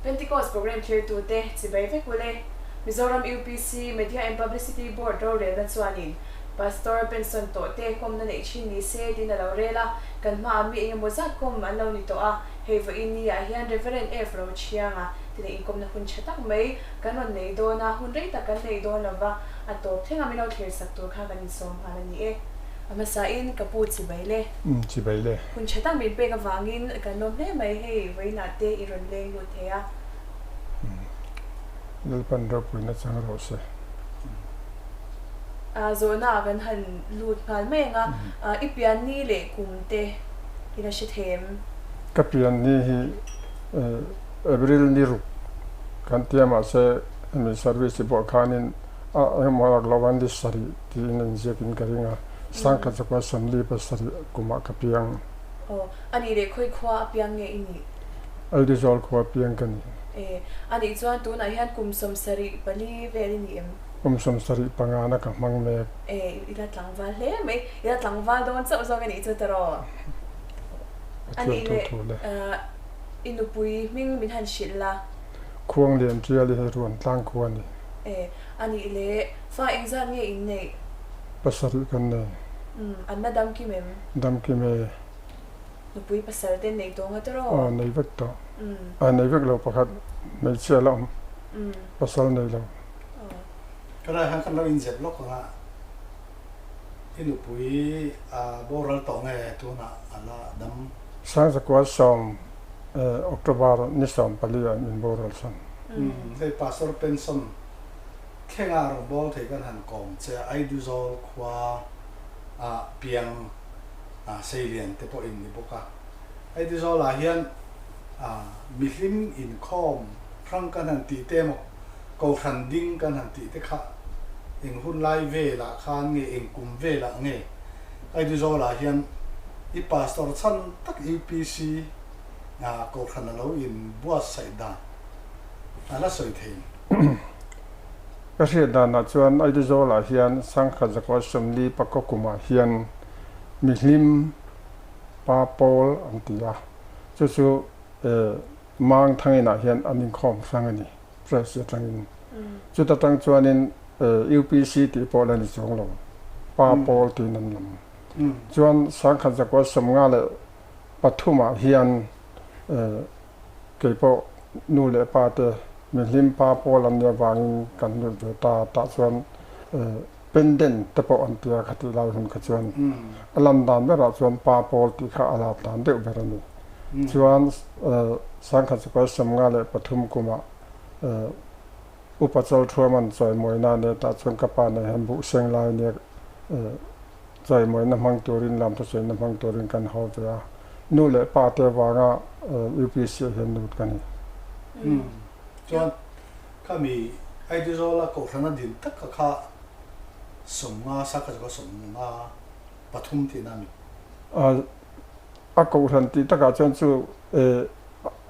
Pentecost Programme thlirtute chibai vek ule. Mizoram UPC Media and Publicity Board rorelna chuanin Pastor pension tawhte kawmna neih thin ni se tiin a lo rel a, kan hmaah mi engemaw zat kawm an lo ni tawh a, hei vawiin ni ah hian Rev. F. Rochhianga te leh inkawmna hun tha tak mai kan rawn nei dawn a, hun rei tak kan nei dawn lova, a tawp thleng a min lo thlir sak tur kha kan insawm nghal a ni e. A hmasain ka pu chibai le. Umm chibai le. Hun tha tak min pek avangin kan lawm hle mai, hei vawiinah te i rawn leng lut thei a. Umm Lalpan ropuina chang rawh se. Zawhna ah kan han lut nghal mai ang a, i pian ni leh kum te i la hre thei em? Ka pian ni hi April ni ruk kan tia mahse hemi service pawh khanin a engemaw lak loh an ni sarih tiin an ziak in ka ring a, sangkhat zakua sawmli pasarih kumah ka piang. Aw, a nih leh khawi khua a piang nge i nih? Aizawl khua piang ka ni. E, a nih chuan tunah hian kum 74 vel i ni em? Kum 75 na ka hmang mek. E, i la tlangval hle mai. I la tlangval dawn chauh zawk a nih chu tawrh. A nih leh, i nupui hming min han hrilh la. Khuang lian tial i hei ruan tlang khua a ni. E, a nih leh, fa engzat nge in neih? Pasarih kan nei. Umm, an la dam kim em? Dam kim e. Nupui pasal te nei tawh nga tawrh aw? Aw nei vek tawh. A nei vek lo pakhat hmeichhia la awm. Pasal nei lo. Ka rai hian kan lo inzep lawk ang a, i nupui a boral tawh nge tunah a la dam? Sangzakua sawm October ni 14 ah min boral san. Hei Pastor Penson thlenga rawngbâwl thei kan han kawm che a, Aiduzawl khua ah piang Seilian te pawh in ni bawk a. Aidizawlah hian mihlim inkhawm hrang kan han tih te emaw, kohhran ding kan han tih te kha eng hun lai velah khan nge, eng kum velah nge Aidizawlah hian i pastor chhan tak UPC kohhran a lo in buatsaih dan a la sawi thei. Ka hriat danah chuan Aidizawlah hian sangkhat zakua sawmli pakaw kumah hian mihlim pa pawl an ti a, chu chu Mang Thangin ah hian an inkhawm hrang a ni, press atangin. Chuta tang chuanin UPC tih pawh la ni chuang lo, pa pawl tiin an lam. Chuan sangkhat zakua 53 ah hian kei pawh nu leh pa te mihlim pa pawl an nih avangin kan lut ve ta, tah chuan Pendant te pawh an tia kha tih lai hun kha chuan a lan dan berah chuan pa pawl tih kha a lak dan deuh ber a ni. Chuan sangkhat chu 53 kumah upa Chalthuaman chawimawina ania tah chuan ka pa nen hian buh seng lai ania chawimawina hmang turin lam thusawiina hmang turin kan haw ve a. Nu leh pa te avanga UPC ah hian lut ka ni. Chuan Khami Aidizawla kohhrana din tak kha kha 50 sakha chu kha 53 tihna a ni. A kohhran tih takah chuan chu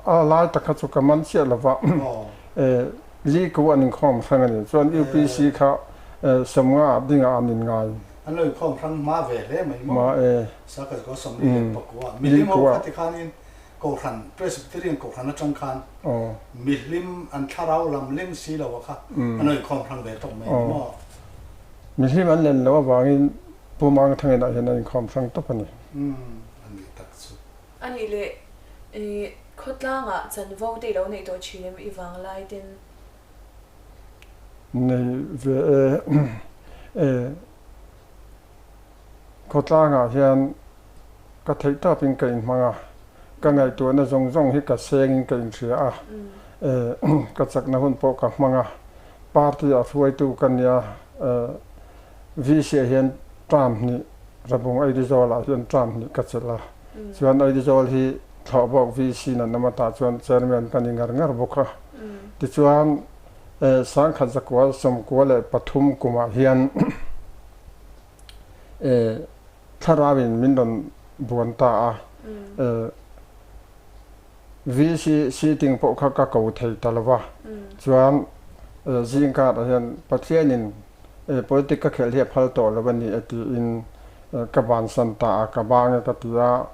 a lai tak kha chu ka man chiah lova li ku an inkhawm hrang a ni. Chuan UPC kha 50 ah dingah an inngai. An lo inkhawm hrang hma ve hle mai maw? Sakha chu kha 49. Milim ho kha tikhanin Kohhran, Presbyterian Kohhran atang khan mihlim an thlarau lam leng si lo a kha an lo inkhawm hrang ve tawp mai a ni maw? Mihlim an len loh avangin Pu Mangthangin ah hian an inkhawm hrang tawp a ni. Umm, a nih tak chu. A nih leh i khawtlangah chanvo te i lo neih tawh thin em i vanglai ten? Nei ve e. Khawtlangah hian ka theih tawpin ka inhmang a, ka ngaihtuahna zawng zawng hi ka sengin ka inhria a, ka chakna hun pawh ka hmang a, party ah hruaitu ka nia, VC ah hian term hnih, Rabung Aizawl ah hian term hnih ka chelh a, chuan Aizawl hi thlawhbawk VC na nama tah chuan chairman ka ni ngar ngar bawk a, tichuan 1993 kumah hian Thlarauin min rawn buan ta a, VC seating pawh kha ka ko thei ta lo va, chuan zingkarah hian Pathianin politic ka khelh hi a phal tawh lo a ni e tiin ka bansan ta a, ka bang e ka ti a,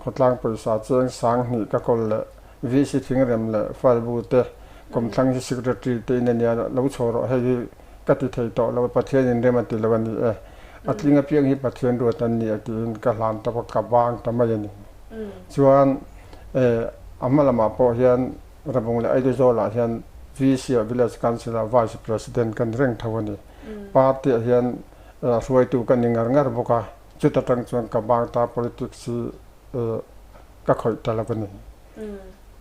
khawtlang pawisa cheng 2000 ka kawl leh. VC Thingrem leh file bu te kawmthlang hi Secretary te in a nia lo chho rawh hei hi ka ti thei tawh lo Pathian in rem a ti lo a ni e a tling apiang hi Pathian ruat an ni a tiin ka hlan tawp a ka bang ta mai a ni. Chuan a hma lamah pawh hian Rabung leh Aizawl-ah hian VC ah Village Council ah Vice President ka ni reng tho a ni. Party ah hian hruaitu ka ni ngar ngar bawk a, chuta tang chuan ka bang ta politics hi ka khawih ta lo a ni.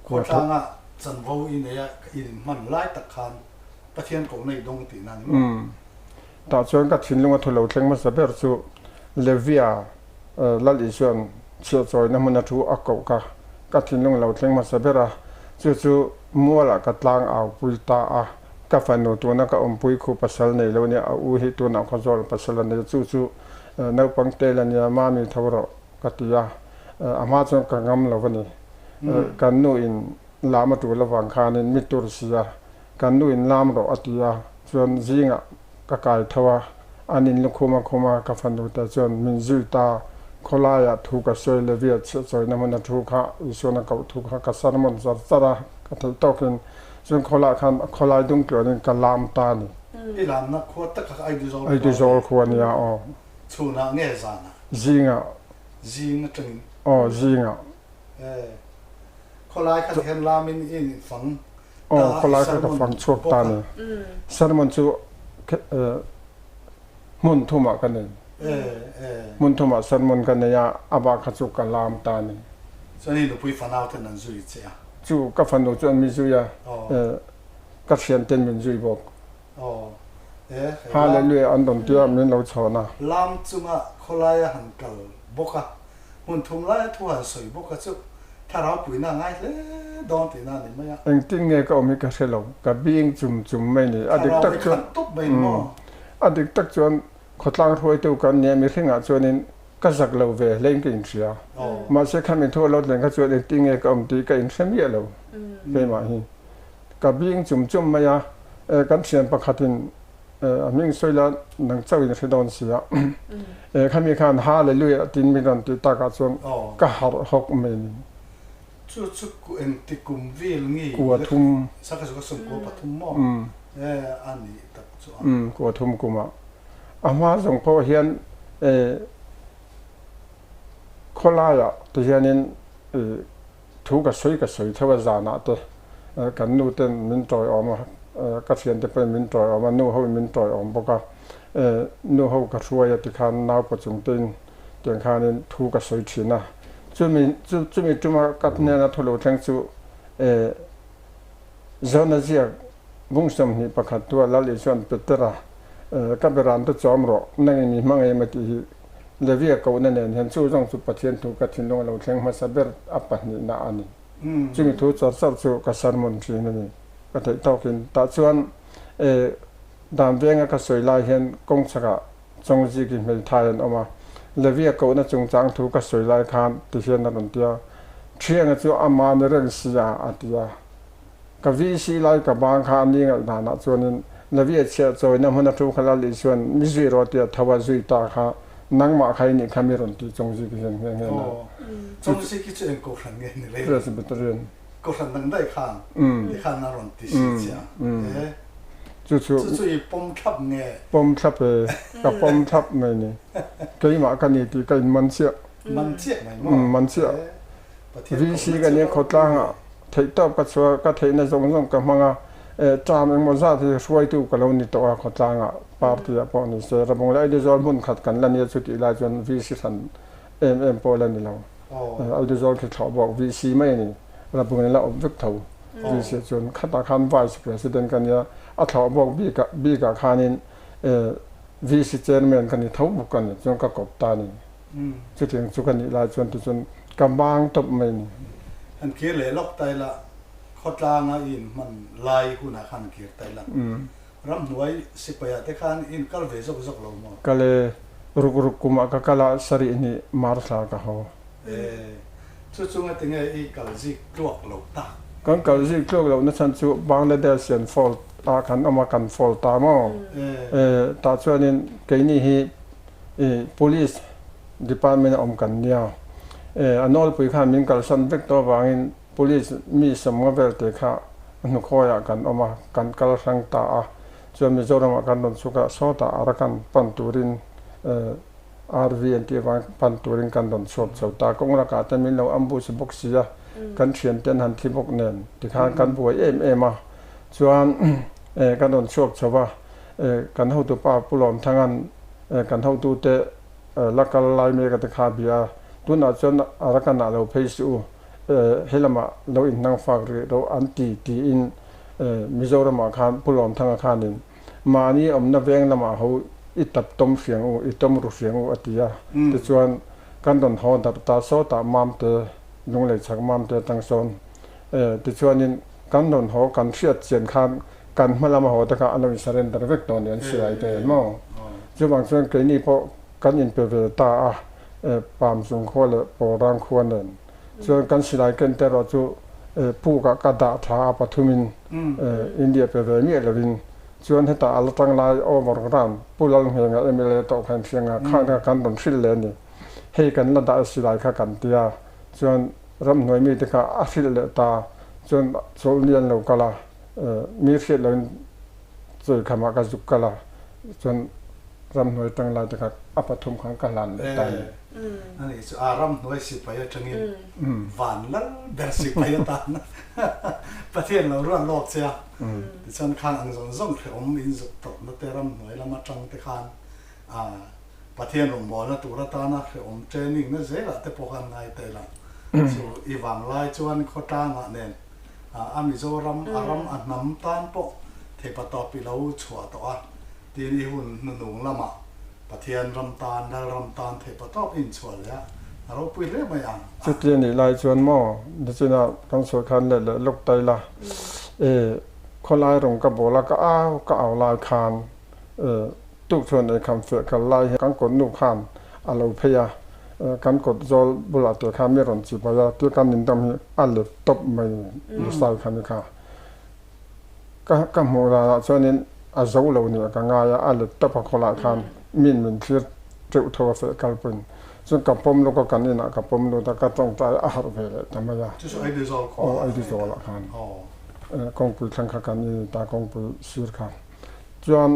Khawtlanga chanvo i nei a, i inhman lai tak khan Pathian kohna i dawng tihna a ni maw? Tah chuan ka thinlung a thu lo thleng hmasa ber chu Levia Lal Isua'n chhiahchawina hmun a thu a koh kha ka thinlung a lo thleng hmasa ber a, chu chu mualah ka tlang au pui ta a, ka fanu tuna ka awmpui khu pasal nei lo nia, a u hi tunah Khawzawl pasal a nei a, chu chu naupang tel a nia, mami tho rawh ka ti a, a hma chuan ka ngam lo a ni. Kan nu in lam a tul avang khanin mi tur si a, Kan nu in lam rawh a ti a, chuan zingah ka kai tho a, an in lukhum a khum a, ka fanu te chuan min zui ta, khawlaiah thu ka sawi Levia chhiahchawina hmun a thu kha Isuan a koh thu kha ka sermon char char a, ka theih tawkin chuan khawlah khan khawlai dung tluanin ka lam ta a ni. I lamna khua tak kha Aiduzawl khua Aiduzawl khua nia aw. Chhunah nge zanah? Zingah. Zing atangin? Aw zingah. E, khawlai kha tihian lamin i infang Aw, khawlai kha ka fang chhuak ta ni. Sermon chu hmun thumah ka nei. Hmun thumah sermon ka nei a, a bak kha chu ka lam ta ni. Chuan i nupui fanau ten an zui che a? Chu, ka fanu chu an mi zui a, ka thian ten min zui bawk. Hallelujah an rawn tia min lo chhawn a. Lam chunga khawlaia han kal bawk a, Hmun thum laia thu han sawi bawk a chu thlarau puina a ngai hle dawn tihna a ni mai a. Engtin nge ka awm hi ka hre lo, ka bing chum chum mai ni. A dik tak chuan, a dik tak chuan khawtlang hruaitu kan nia mihringah chuanin ka zak lo ve hlein ka inhria. Mahse khami thu a lo thleng kha chuan engtin nge ka awm tih ka inhre miah lo keimah hi. Ka bing chum chum mai a, kan thian pakhatin A hming sawi la nang chauh in hre dawn si a. Khami khan Hallelujah tiin min rawn tih takah chuan ka harh hawk mai ni. Chu chu engti kum vel nge? Kua thum. Saka chu ka sawm kua pathum maw? A nih tak chu a. Kua thum kumah. A hma zawng pawh hian khawlaiah ti hianin Thu ka sawi ka sawi theuh a zanah te kan nu ten min tawiawm a, ka thiante pawhin min tawiawm a, nu hoin min tawiawm bawk a, nu ho ka hruai a tikhan naupa chung tein tiang khanin thu ka sawi thin a, chumi chumi tuma ka hnena thu lo thleng chu Zona ziak bung 21 tua Lal Isuan Petera ka beram te chawm rawh nangin mi hmang em a tih hi Levia kohna nen hian chu zawng chu Pathian thu ka thinlung a lo thleng hmasa ber a pahnihna a ni. Chumi thu chawr chawr chu ka sermon thin a ni. Ka theih tawkin tah chuan e dan venga ka sawi lai hian kawng chhakah Chawngziki hmeithai an awm a. Levia kohna chungchang thu ka sawi lai khan ti hian a rawn ti a, Thianga chu ama ni reng si a, a ti a. Ka VC lai ka bang kha a ni ngaihdanah chuanin Levia chhiah chawina hmun a thu kha Lal Isuan mi zui rawh tia tho a zui ta kha nangmah kha i nih kha mi rawn ti Chawngziki hian nghe nghe na. Chawngziki chu eng kohhran nge ni reng? Presbyterian. Kohhran dang daih khan ti khan a rawn ti si chiah e. Chu chu. Chu chu i pawm thlap nge? Pawm thlap e, ka pawm thlap mai ni. Keimah ka ni tih ka in man chiah. Man chiah mai maw? Man chiah. VC ka nia khawtlangah theihtawp ka chhuah a, ka theihna zawng zawng ka hmang a, term engmaw zat hi hruaitu ka lo ni tawh a khawtlangah party ah pawh ni se, Rabung leh Aiduzawl hmun khat kan la nia chutih lai chuan VC hran em em pawh la ni lo, Aiduzawl khi thlawh bawk VC mai a ni, Rabung in la awm vek tho VC ah chuan khatah khan Vice President ka nia, a thlawh bawk bikah bikah khanin VC Chairman ka ni tho bawk a ni chuan ka kawp ta a ni. Chutiang chu ka nih lai chuan tichuan ka bang tawp mai ni. Han kir leh lawk ta ila, khawtlanga i inhman lai hunah khan kir ta ila, ramhnuai sipaiah te khan i inkal ve zawk zawk lo maw? Kal e, ruk ruk kumah ka kal a, sarih hnih mar thla ka haw. E, chu chu ngatinge i kal zik tluak lo tak? Kan kal zik tluak lohna chhan chu Bangladesh hian fault ah kan awm a, kan fault ta maw? E, tah chuanin keini hi I Police Department a awm kan nia. E, a nawlpui khan min kalsan vek tawh avangin Police mi sawmnga vel te kha hnukhawiah kan awm a, kan kal hrang ta a. Chuan Mizoramah kan rawn chhuk a, sawtah Arakan pan turin RV an tih avang pan turin kan rawn chhuak chho ta. Kawng lakah te min lo ambush bawk si a, kan thiante an han thi bawk nen tikhan kan buai em em a. Chuan kan rawn chhuak chho a, kan hotupa Pu Lawmthanga'n kan hotute la kal lai mek a ti kha bia a, tunah chuan Arakanah lo phei suh u, helamah lo inhnang fak rih rawh an ti tiin Mizoramah khan Pu Lawmthanga khanin mahni awmna veng lamah ho i tap tawm hriang u, i tawm ru hriang u a ti a. Tichuan kan rawn haw darh ta sawtah Mamte, Lunglei chhak Mamte atang sawn tichuanin kan rawn haw kan hriat chian khan kan hma lama haw te kha an lo in surrender vek tawh ni an silai te maw. Chuvang chuan keini pawh kan inpe ve ta a, Pamzung khua leh Pawlrang khua nen chuan kan silai ken te erawh chu pukah ka dah tha a pathumin India pe ve miah lovin chuan hetah a la tang lai overground Pu Lalnghenga mla tawh kha inhrianga khang kha kan rawn hrilh leh a ni. Hei kan la dah e silai kha kan tia chuan ramhnuai mite kha a hrilh leh ta chuan chawlhni an lo kal a, mi hriat loin chawikhamah ka zuk kal a chuan Ramhnuai tang lai te kha a pathum khan ka hlan leh ta ni. Ani chu a ramhnuai sipai atangin van lal ber sipai atan Pathian lo ruat lawk che a. Tichuan khang ang zawng zawng hrehawm in zuk tawpna te ramhnuai lam atang te khan Pathian rawngbawlna tur atana hrehawm training na zelah te pawh khan ngai ta ila. Chu i vanglai chuan khawtlangah nen a Mizoram a ram a hnam tan pawh theipatawp i lo chhuah tawh a. Tin, i hun hnunung lamah Pathian ram tan, Lal ram tan theih pa tawp i inchhuah leh a, a ropui hle mai ang a. Chuti a nih lai chuan maw, nichina kan sawi khan let leh lawk ta ila, e, khawlai rawng ka bawl a, ka au ka au lai khan, e, tuk chuan eikham feh kal lai hi kan kawtnu khan a lo phei a, e, kan kawt zawl bulah te khan mi rawn chi bai a, tia kan indawm hi a let tawp mai Lusai kha ni kha. Ka ka hmuh danah chuanin a zo lo nia ka ngai a, a let tawp a khawlah khan min min thlir teuh tho a feh kalpuiin. Chuan ka pawm lawk a, kan inah ka pawm lut a, ka tawngtai a harh ve leh ta mai a. Chu chu Aidizawl khua Aw, Aidizawlah khan. Kawngpui thlang kha kan in ta, kawngpui sir kha. Chuan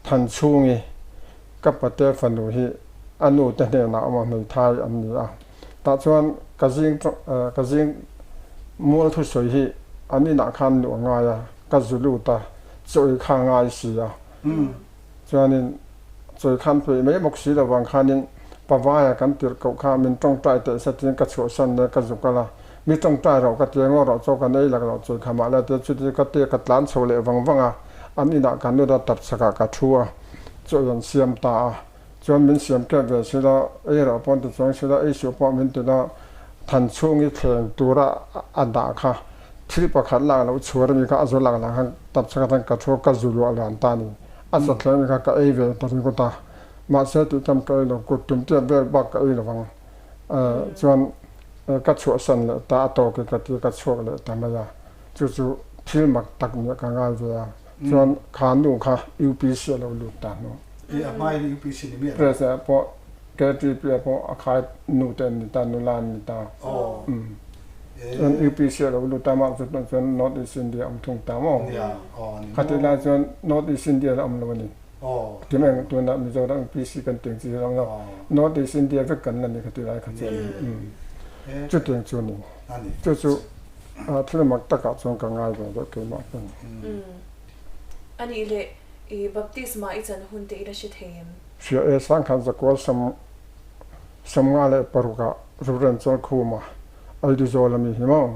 Thanchhungi ka pate fanu hi a nu te hnenah awm a, hmeithai an ni a. Tah chuan ka zing ka zing mual thusawi hi an inah khan luh a ngai a, ka zu lut a, chawi kha a ngai si a. Chuanin chawi khan peih mai bawk si lovang khanin Pavaia kan tirh koh kha min tawngtai teh se tiin ka chhuahsan leh ka zu kal a, mi tawngtai rawh ka ti a, ngaw rawh chaw kan ei lak loh chawi kha mah la tia chuti ka tia ka tlan chho leh vang vang a, an inah kan lut a, tapchhakah ka thu a, chawi an siam ta a. Chuan min siam kep ve sila, ei rah pawn ti chuang sila, ei suh pawh min ti la, than chhung i thleng tura a dah kha thil pakhat lak loh chhuar ami kha a zu lak lah khan tapchhak atang ka thu a, ka zu luah lan ta a ni. A za thleng ami kha ka ei ve ta ringawt a, mahse tih tam ka ei lo, kut tum tiat vel bak ka ei lovang. Chuan ka chhuahsan leh ta a tawk i ka ti a, ka chhuak leh ta mai a, chu chu thil mak tak nia ka ngai ve a. Chuan kha nu kha UPC a lo lut ta hnu. E a hma in UPC ni miah lo. Press ah pawh KTP ah pawh a khai nu te an ni ta, nula an ni ta. Aw. E. Chuan UPC a lo lut ta mah chu tunah chuan North East India a awm thung ta maw? Nia, aw ni maw. Khatih lai chuan North East India la awm lo a ni. Aw. Ti mai ang tunah Mizoram UPC kan tih ang chi hi a awm lo. Aw. North East India vek kan la ni khatih lai kha chuan. E. Chutiang chu a ni. A ni. Chu chu thil mak takah chuan ka ngai ve deuh keimah pawn. A nih leh i baptisma i chan hun te i la hre thei em? Hria e, Sangkhan Zakual sam samnga leh parukah Reverend Chalkhuma Aidizawl ami hi maw?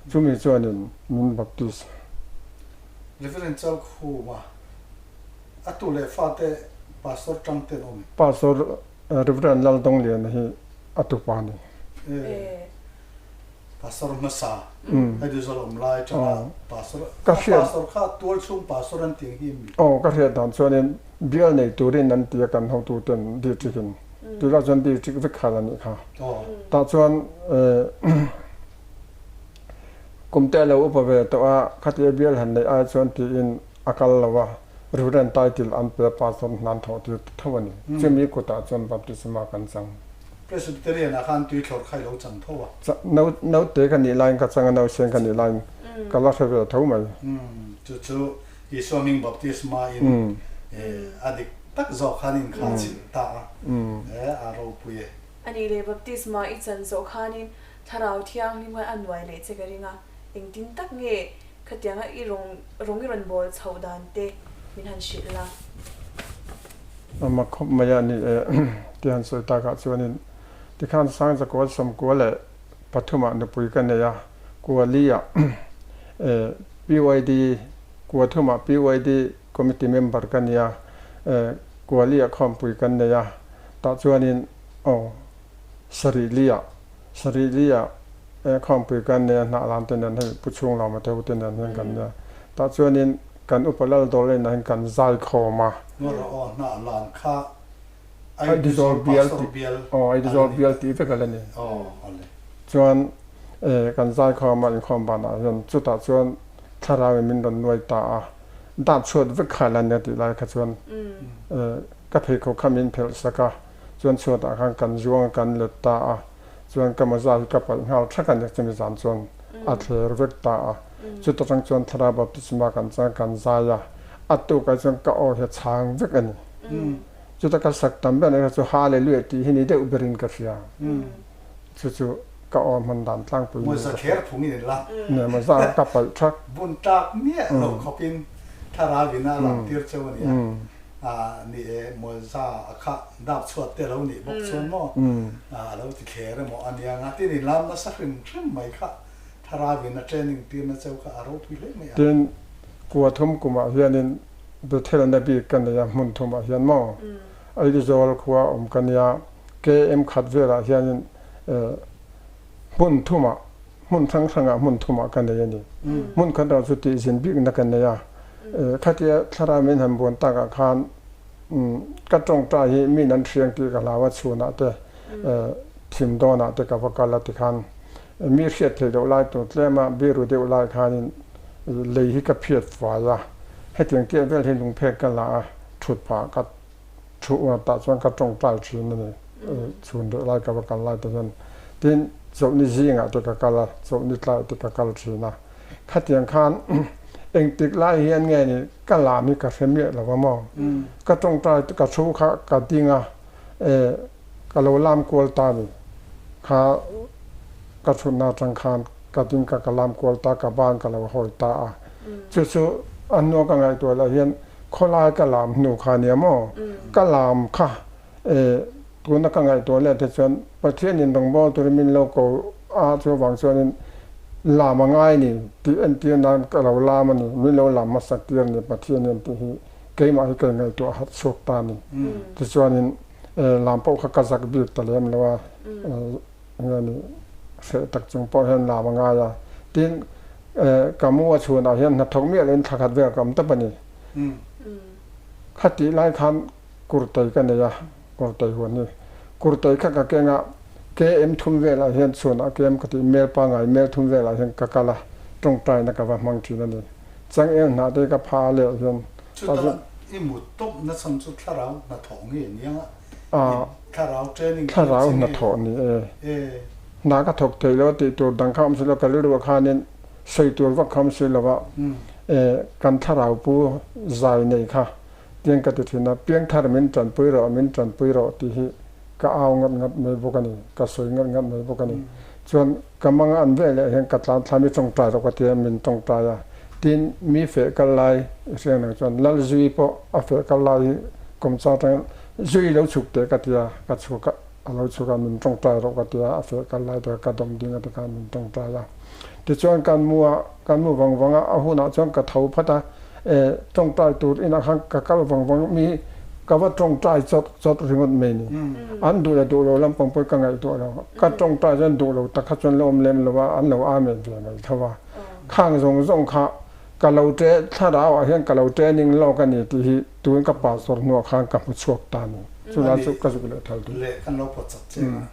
Chumi chuanin min baptis. Reverend Chalkhuma a tu leh fate Pastor tang ten awm em? Pastor Reverend Laldawngliana hi a tupa a ni. E. Pastor hmasa Aidizawl awm lai atanga Pastor a Pastor kha tual chhung Pastor an tih ang hi em ni? Aw ka hriat dan chuanin bial nei turin an ti a kan hotuten district in tunah chuan district vek khal a nih kha. Tah chuan kum te a lo upa ve tawh a khatia bial han neih ai chuan tiin a kal lo a Reverend title an pe a Pastor hnan thawh tir tho a ni. Chumi kutah chuan baptisma kan chang. Presbyterian ah khan tui thlawr kha i lo chang tho a. No, naute ka nih laiin ka chang a, nausen ka nih laiin ka la hre ve tho mai. Umm, chu chu Isua hming baptisma in a dik tak zawk khan in kha chhilh ta a, e a ropui e. A nih leh baptisma i chan zawh khanin Thlarau Thianghlim khan a nuai leh che ka ring a, engtin tak nge khatianga i rawng rawng i rawn bawl chhoh dan te min han hrilh la. A mak khawp mai a ni e ti han sawi takah chuanin tikhan Sangzakual sawmkua leh pathumah nupui ka nei a, Kuali-ah e PYD kua thumah PYD committee member ka nia e Kuali-ah khawmpui kan nei a, tah chuanin aw Sarihli-ah Sarihli-ah e khawmpui kan nei a, hnah lam te nen hei Pu Chhunglawma te ho te nen hian kan nia, tah chuanin kan upa lal dawl enah hian kan zai khawm a. Ngawrh aw hnah lan kha Aizawl bial tih aw Aizawl bial tih vek a la ni. Chuan kan zaikhawm a inkhawm banah hian chutah chuan thlarau in min rawn nuai ta a, dap chhuat vek kha a la nia tih lai kha chuan ka pheikhawk kha min phelh sak a, chuan chhuatah khan kan zuang a kan let ta a, chuan ka mawza hi ka palh nghal thak a nia chumi zan chuan a thler vek ta a, chuta tang chuan thlarau baptisma kan chang kan zai a, a tukah chuan ka aw hi a chhang vek a ni. Chuta ka sak tam ber erawh chu Hallelujah tih hi ni deuh berin ka hria. Chu chu ka aw hman dan tlangpui niin ka hria. Mawza kher phung in la. Ne mawza ka palh thak. Bun tlak miah lo khawpin thlarau in a lang tir cheu a nia. Ni e, mawza a kha dap chhuat te lo nih bawk chuan maw a lo ti thler emaw a nia nga tin in lam nasa hrim hrim mai kha thlarau in a training tirna cheu kha a ropui hle mai a. Tin, kua thum kumah hianin Bethelna bik ka nei a, hmun thumah hian maw Aizawl khua awm ka nia, KM khat velah hianin hmun thumah, hmun hrang hrangah hmun thumah ka nei a ni. Hmun khat erawh chu tihzin bikna ka nei a, khatia thlarau min han buan takah khan ka tawngtai hi min an hriang tih ka hlau a, chhunah te thim dawnah te ka va kal a tikhan mi hriat theih loh lai tur tlema biru deuh lai khanin lei hi ka phiat fai a, hetiang tiah vel hi lungphek ka la a, thut phah ka thu uar tah chuan ka tawngtai thin a ni, chhun deuh lai ka va kal lai te hian. Tin, chawlhni zingah te ka kal a, chawlhni tlaiah te ka kal thin a. Khatiang khan engtik lai hian nge ni ka lam hi ka hre miah lo a maw? Ka tawngtai ka thu kha ka ding a, ka lo lam kual ta ni kha ka thutna atang khan ka ding ka ka lam kual ta ka ban ka lo hawi ta a chu chu a hnua ka ngaihtuah lah hian khawlai ka lam hnu kha nia maw ka lam kha e tuna ka ngaihtuah leh te chuan Pathian in rawngbâwl turin min lo ko a chu avang chuanin lam a ngai ni tih entir nan ka lo lam a ni min lo lam hmasak tir a ni Pathian hian tih hi keimah hi ka ngaihtuah harh chhuak ta a ni tichuanin Lam pawh kha ka zak bik ta lem lo a, nge ni hreh tak chung pawh hian lam a ngai a. Tin, ka mu a chhunah hian hnathawk miah loin thla khat vel ka awm tawp a ni. Khatih lai khan kurtei ka nei a, kurtei huan hi. Kurtei kha ka keng a, KM thum velah hian chhunah KM ka tih mel pangngai mel thum velah hian ka kal a, tawngtaina ka va hmang thin a ni. Changel hnah te ka pha leh hian Chuta i mut tawp na chhan chu thlarau hnathawh nge nia i thlarau training tir Thlarau che nge? hnathawh ni e. E. Hna ka thawk thei lo tih tur dang kha awm si lo, ka rilru ah khanin sawi tur vak kha awm si lo a, e kan thlarau pu zai nei kha tiang ka ti thin a, piangthar min tanpui rawh, min tanpui rawh tih hi ka au ngat ngat mai bawk a ni, ka sawi ngat ngat mai bawk a ni. Chuan ka mang an ve leh hian ka tlan thlami tawngtai rawh ka ti a, min tawngtai a. Tin, mi feh kal lai i hriang nang chuan Lal Zui pawh a feh kal lai hi kawmchar atangin Zui lo chhuk teh ka ti a, ka chhuk a, a lo chhuk a, min tawngtai rawh ka ti a, a feh kal lai te kha ka dawm ding a ti khan min tawngtai a. Tichuan kan mu a, kan mu vang vang a, a hunah chuan ka tho phat a, e tawngtai tur inah khan ka kal vang vang mi ka va tawngtai chawt chawt ringawt mai ni. An duh leh duh lo lampang pawh ka ngaihtuah lo. Ka tawngtai chuan duh lo tak kha chuan la awm lem lo a, an lo amen ve mai tho a. Khang zawng zawng kha ka lo ṭe thlarau ah hian ka lo training lawk a ni tih hi tun ka pastor hnuah khan ka hmu chhuak ta a ni. Chulai chu ka zuk leh thal duh. Leh kan lo pawt chak che a,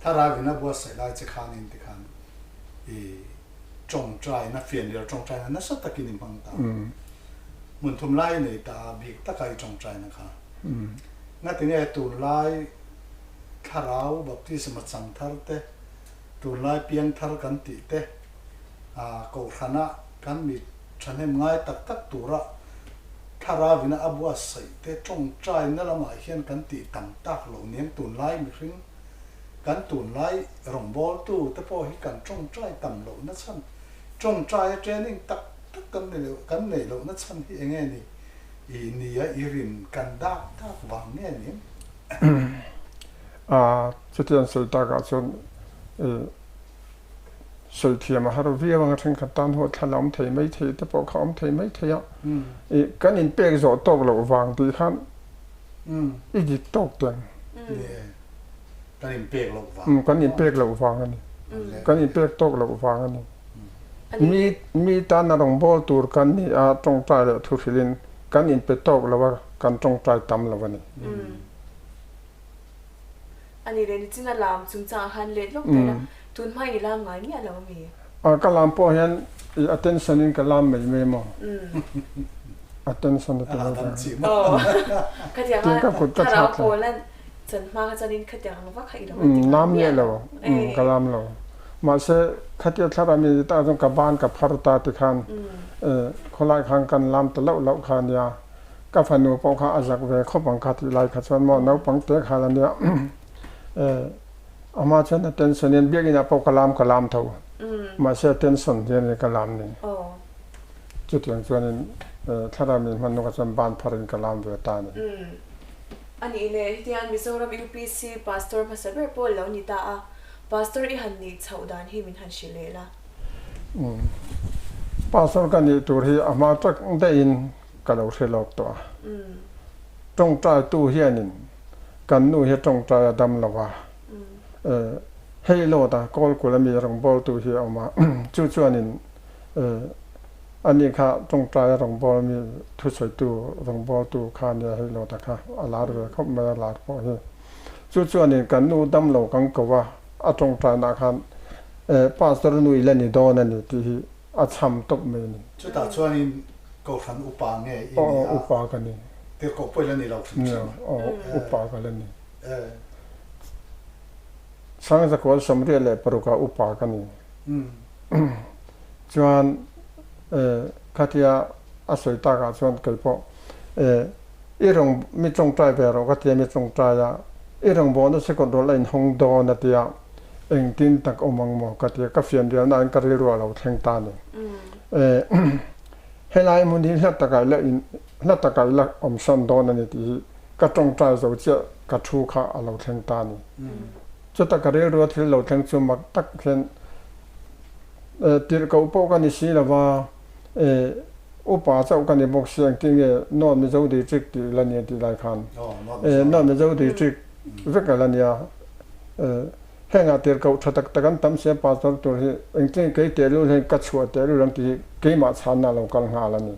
thlarau in a buatsaih lai che khan in tikhan i tawngtaina, fianrial tawngtaina nasa takin i hmang ta. Hmun thum lai i nei ta a, bik taka i tawngtaina kha. Ngatinge tunlai. Thlarau baptisma chang thar te, tunlai piang thar kan tih te, Kohhrana kan mi thahnem ngai tak tak tura Thlarauina a buatsaih te tawngtaina lamah hian kan tih tam tak loh niang tunlai mihring kan tunlai rawngbawltu te pawh hi kan tawngtai tam lohna chhan tawngtaia training tak tak kan ni loh kan neih lohna chhan hi enge ni i nia i rin kan dak dak vang nge niang. A chutiang sawi takah chuan i Sawi thiam a har viau ang a, thenkhat tan huat thla la awm thei mai thei te pawh kha awm thei mai thei a, i kan inpek zawh tawk loh vang tih khan i dik tawk teng. Ni e, kan inpek loh vang. Umm, kan inpek loh vang a ni. Kan inpek tawk loh vang a ni. Mi mi tana rawngbâwl tur kan ni a, tawngtai leh thu hrilhin kan inpe tawk lo a, kan tawngtai tam lo a ni. A ni le, nichin a lam chungchangah khan let lawk daih a, tun hma i lam ngai miah lo ami? A, ka lam pawh hian i attention in ka lam mai mai maw? Attention a ti lo ve. Aw, khatiang Tin ka kut ka thlarau thlak thla. pawl an chan hma kha chuanin khatiang ang vak kha i lo ti ngai Lam miah miah lo. lo, ka lam lo. Mahse, khatia thlarau mi ni tak chuan ka ban ka phar ta ti khan khawlai khan kan lam ta loh loh kha ania. Ka fanu pawh kha a zak ve khawp ang kha tih lai kha chuan maw naupang te kha la nia a hma chuan a tension hian biakinn ah pawh ka lam ka lam tho mahse a tension hian ka lam ni chutiang chuanin thlarau min hman hnu kha chuan ban phar in ka lam ve ta a ni. A nih leh hetiang Mizoram UPC Pastor hmasa ber pawh lo ni ta a, Pastor i han nih chhoh dan hi min han hrilh leh la. Pastor ka nih tur hi a hma tak daih in ka lo hre lawk tawh a. Tawngtaitu hianin kan nu hi tawngtai a dam lo a, hei lawta Kawlkul ami rawngbawltu hi a awm a, chu chuanin ani kha tawngtai a rawngbâwl mi thusawitu rawngbâwltu kha ania hei lawta kha a lar ve khawp mai a lar pawh hi. Chu chuanin kan nu dam lo kan ko a, a tawngtainaah khan Pastor nu i la ni dawn a ni tih hi A cham tawp mai a ni. Chutah chuanin Kohhran upa nge i ni a? Aw, upa ka ni. Tirhkoh pawh i la ni lo hrim hrim a? Aw, upa ka la ni. Sangzakual 86 ah upa ka ni. Chuan khatia a sawi takah chuan kei pawh i rawng mi tawngtai ve rawh ka tia mi tawngtai a, i rawngbawlna second roll a inhawng dawn a tia. Engtin tak awm ang maw ka ti a, ka fian riau nain ka rilru a lo thleng ta a ni. Helai hmun hi hla takah ila in hla takah ila awm sawn dawn a ni tih hi ka tawngtai zo chiah ka thu kha a lo thleng ta a ni. Chuta ka rilru a thil lo thleng chu mak tak hian tirhkoh pawh ka ni si lova upa chauh ka ni bawk si engtin nge North Mizo District tih la nia tih lai khan North Mizo District vek a la nia. Hengah tirhkoh tha tak tak an tam sia pastor tur hi engtin kei tehlul hian ka chhuah tehlul ang tih hi keimah chhanna a lo kal nghal a ni.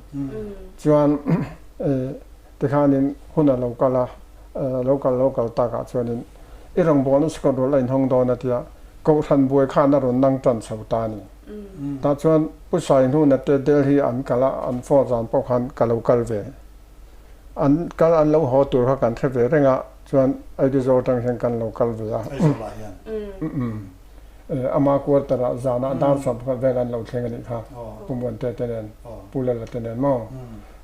Chuan tikhanin hun a lo kal a, lo kal lo kal takah chuanin i rawngbawlna sikawt rual a inhawng dawn a tia Kohhran buai khan a rawn nang tan chho ta a ni. Tah chuan Pu Saihnuna te Delhi an kal a, an phone zan pawh khan ka lo kal ve. An kal an lo haw tur kha kan hre ve reng a, chuan Aizawl atang hian kan lo kal ve a. Aizawl ah hian? Umm. Ama quarter ah zan ah dar sawm pakhat vel an lo thleng a nih kha, Pu Muante te nen, Pu Lala te nen maw.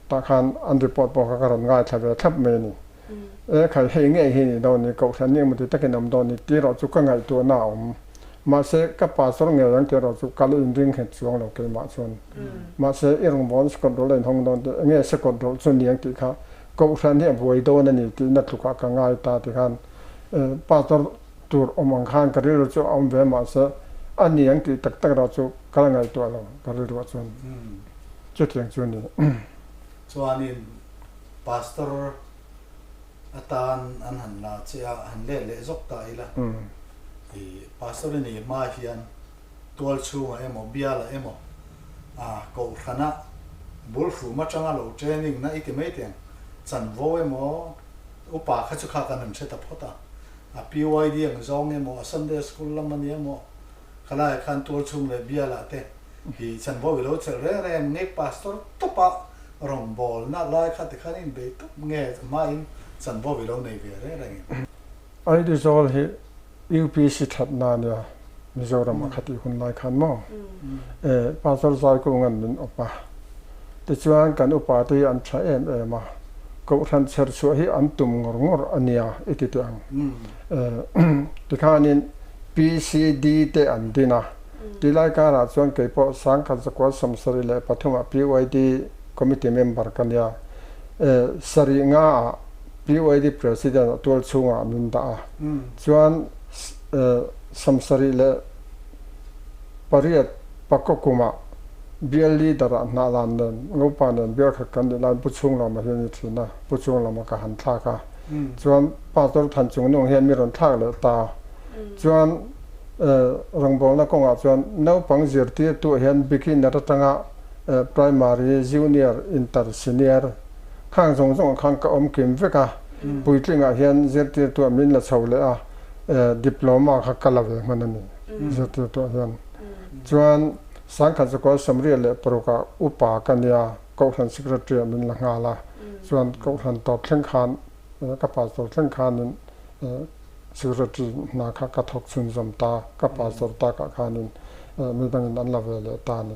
Tah khan an report pawh kha ka rawn ngaithla ve thlap mai a ni. E khai hei ngei hi ni dawn ni, Kohhran ni emaw ti takin awm dawn ni tih erawh chu ka ngaihtuahna a awm. Mahse ka pastor ngei ang tih erawh chu ka la inring nghet chuang lo keimah chuan. Mahse i rawngbâwl sekawt rawlh a inhawng dawn tih enge sekawt rawlh chu ni ang tih kha Kohhran hi a buai dawn a ni tihna tlukah ka ngai ta ti khan pastor tur awm ang khan ka rilru chu a awm ve mahse a ni ang tih tak tak erawh chu ka la ngaihtuah lo ka rilruah chuan chutiang chu a ni. Chuanin pastor atan an han la che a, han let leh zawk ta ila. I pastor i nih hma hian tual chhungah emaw bialah emaw a kohhranah bul hrum atanga lo training na i ti mai teng chanvo emaw upa kha chu kha kan han hre ta phawt a, a PYD ang zawng emaw a Sunday school lam a ni emaw khalaiah khan tual chhung leh bialah te i chanvo i lo chelh reng reng nge pastor tawpa rawngbawlna lai kha tikhan in bei tawp nge hmain chanvo i lo nei ve reng reng in. Aizawl hi UPC thatna ania Mizoram a khatih hun lai khan maw e Pastor Zaikunga'n min awp a, tichuan kan upa te hi an tha em em a, Kohhran chher chhuah hi an tum ngawr ngawr ania i ti teh ang. E tikhanin PCD te an din a, tilai karah chuan keipawh Sangkhat Zakua 73 ah PYD Committee member ka nia, e sarih nga ah PYD President a tual chhungah min dah a, chuan 78 pakaw kumah bial leader ah hnah lan nen Ngopa nen bial khat kan nih laiin Pu Chhunglawma hi a ni thin a, Pu Chhunglawma ka han thlak a, chuan Pastor Thanchungnung hian mi rawn thlak leh ta, chuan rawngbawlna kawngah chuan naupang zirtirtu hian beginner atanga primary, junior, inter, senior, Khang zawng zawngah khan ka awm kim vek a, puitlingah hian zirtirtuah min la chho leh a, diploma kha ka la ve hman a ni zirtirtuah hian. Chuan Sangkhat Zakua 76ah upa ka nia, Kohhran Secretary-ah min la nghal a, chuan Kohhran tawp thleng khan, ka pastor thleng khanin Secretary hna kha ka thawk chhunzawm ta, ka pastor takah khanin midangin an la ve leh ta a ni.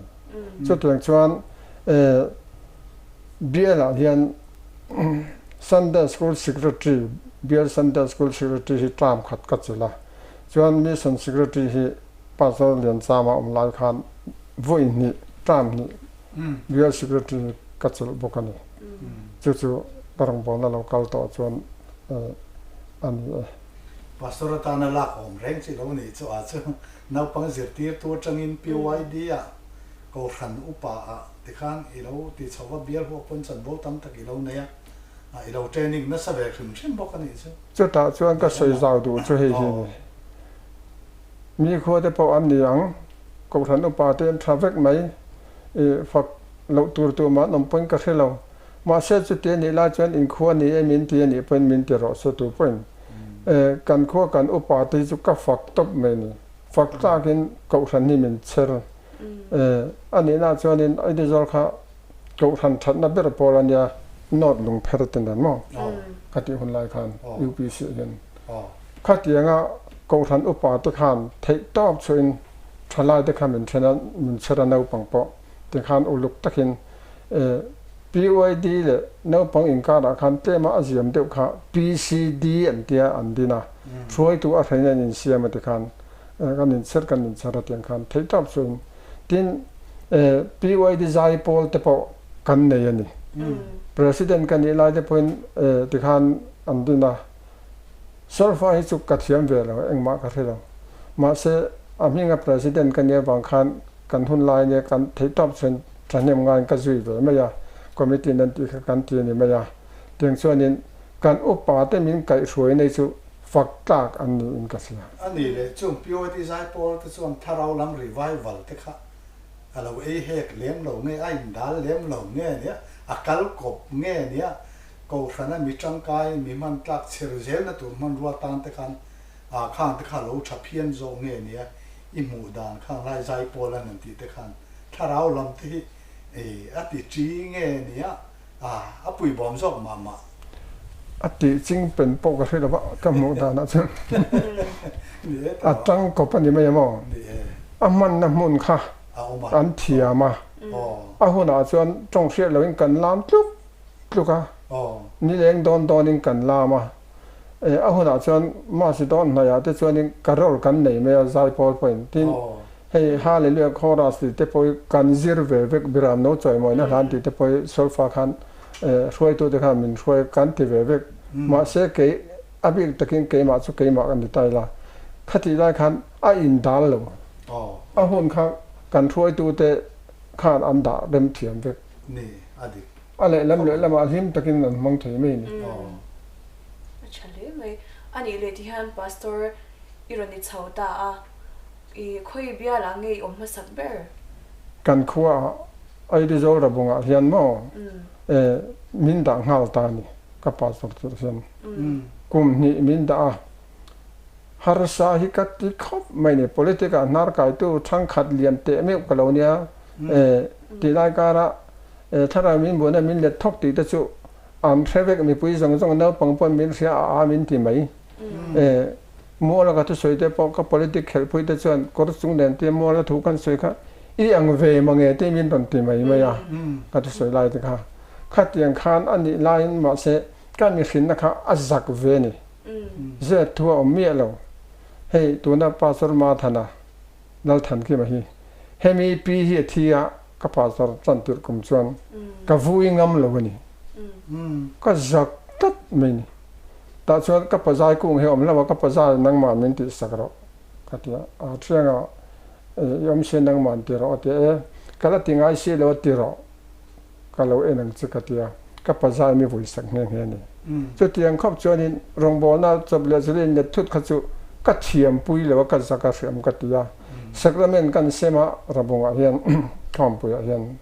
Chutiang chuan Bialah hian Sunday School Secretary, Bial Sunday School Secretary hi term khat ka chilh a, chuan Mission Secretary hi Pastor Lianchama awm lai khan vawi hnih, term hnih Bial Secretary hi ka chilh bawk a ni. Chu chu ka rawngbawlna lo kal tawh chuan a ni e. Pastor atana lak awm reng chi lo nih chu a chu naupang zirtirtu atangin PYD-ah Kohhran upa ah tikhan i lo ti chho va, bial huah pawn chanvo tam tak i lo nei a, i lo training nasa ve hrim hrim bawk a nih chu. Chutah chuan ka sawi zau duh chu hei hi a ni. Mi khua te pawh an ni ang, Kohhran upa te an tha vek mai, i fak loh tur tur mah an awm pawhin ka hre lo. Mahse chuti a nih lai chuan inkhua ni e min ti a nih pawhin min ti rawh se tu pawhin. Kan khua kan upa te hi chu ka fak tawp mai a ni. Fak tlakin Kohhran hi min chher. A nihna chuanin Aizawl kha Kohhran thatna ber pawl a nia, North Lungpher te nen maw ka tih hun lai khan UPC ah hian khatianga Kohhran upa te khan theih tawp chhuahin thalai te kha min then a, min chher a naupang pawh ti khan uluk takin PYD leh naupang inkarah khan tlema a ziam deuh kha PCD an tia an din a, hruaitu a hrein an insiam a ti khan kan inchher kan inchher a tiang khan theih tawp chuan tin PYD zai pawl te pawh kan nei a ni. President ka nih lai te pawhin tikhan an din a, solfa hi chu ka thiam ve lo engmah ka hre lo. Mahse a hminga President ka nih avang khan kan hun lai nia kan theih tawp chuan thahnem ngaiin ka zui ve mai a, committee nan tih kha kan ti a ni mai a. Tiang chuanin kan upa te min kaihhruai nei chu fak tlak an niin ka hria. A ni leh, chung PYD zaipawl te chuan thlarau lam revival te kha a lo ei hek lem lo nge, a indal lem lo nge nia, a kal kawp nge nia, Kohhrana mi tangkai, mi hman tlak chher zelna tur hmanrua tan te khan ah khang te kha a lo tha phian zawk nge nia, i hmuh dan khang lai zaipawl an han tih te khan thlarau lam te hi a ti chi nge nia. A pui bawm zawk mah mah. A tih ching pen pawh ka hre lo va, ka hmuh danah chuan a tang kawp a ni mai amaw? A hmanna hmun kha an thiam a, a hunah chuan tawng hriat loin kan lam tluk tluk a, nileng dawn dawnin kan lam a, a hunah chuan Masi dawn hnaihah te chuanin carol kan nei mai a, zaipawl pawhin tin Hei Hallelujah Chorus tih te pawh hi kan zir ve vek, Biram no chawimawina hlan tih te pawh hi solfa khan hruaitute khan min hruai kan ti ve vek. Mahse kei a bik takin keimah chu keimah ka ni ta ila, khatih lai khan a indal lo. A hun kha kan hruaitute khan an dah rem thiam vek. A lehlam lehlamah hlim takin an hmang thei mai a ni. A tha hle mai. A nih leh tihian Pastor i rawn i chho ta a. I khawi bialah nge i awm hmasak ber? Kan khuaah Aizawl Rabungah hian maw min dah nghal ta a ni, ka pastor tirh hian kum hnih min dah a, harsa hi ka ti khawp mai ni, politic ah hnar kaitu thangkhat lian teh meuh ka lo nia tih lai karah thlarau min buaina min let thawk tih te chu an hre vek, mipui zawng zawng naupang pawn min hria a a min ti mai. Muala ka thusawi te pawh ka politic khelhpui te chuan kawr chung nen te muala thu kan sawi kha i ang ve mange tih min rawn ti mai mai a, ka thusawi lai te kha. Khatiang khan a nih laiin mahse ka mihrinna kha a zak ve a ni. Zet thu a awm miah lo. Hei tuna Pastor Mathana Lalthankima hi hemi pi hi a thi a, ka pastor chantirh kum chuan ka vui ngam lo a ni. Ka zak tlat mai ni. Tah chuan ka pazai kung hi awm lo a, ka pazai nangmah min tih sak rawh ka ti a, a thianga i awm si nangmah ti rawh a ti a, e ka la ti ngai si lo a ti rawh ka lo en ang che ka ti a, ka pazai mi vui sak nghe nghe a ni. Chutiang khawp chuanin rawngbawlna chawp leh zilin let thut kha chu ka thiam pui lo a, ka zak a hriam ka ti a, sacrament kan sem a Rabungah hian Thawmpuiah hian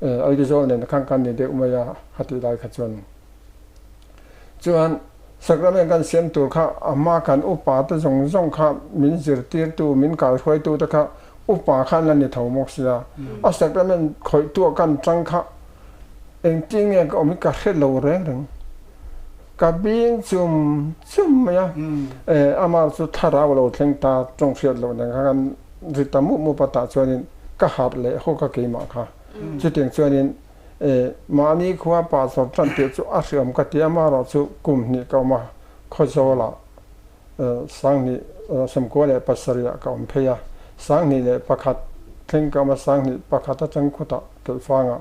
Aizawl nen khan kan ni deuh mai a, a tih lai kha chuan. Chuan sacrament kan siam tur kha a hma kan upa te zawng zawng kha min zirtirtu, min kaihruaitu te kha upa kha an la ni tho bawk sia. A sacrament khawihtuah kan tang kha engtin nge ka awm hi ka hre lo reng reng. Ka bing chum chum mai a, amah chu thlarau a lo thleng ta tawng hriat loh nen kha kan ri ta mup mup a tah chuanin ka harh leh hawk a keimah kha. Chutiang chuanin Mahni khua pastor tan tih chu a hriam ka ti a, amaherawh chu kum hnih ka awm a, Khawzawlah sanghnih 97 ah ka awm phei a, 2001 thleng ka awm a, 2001 atang khutah Keifangah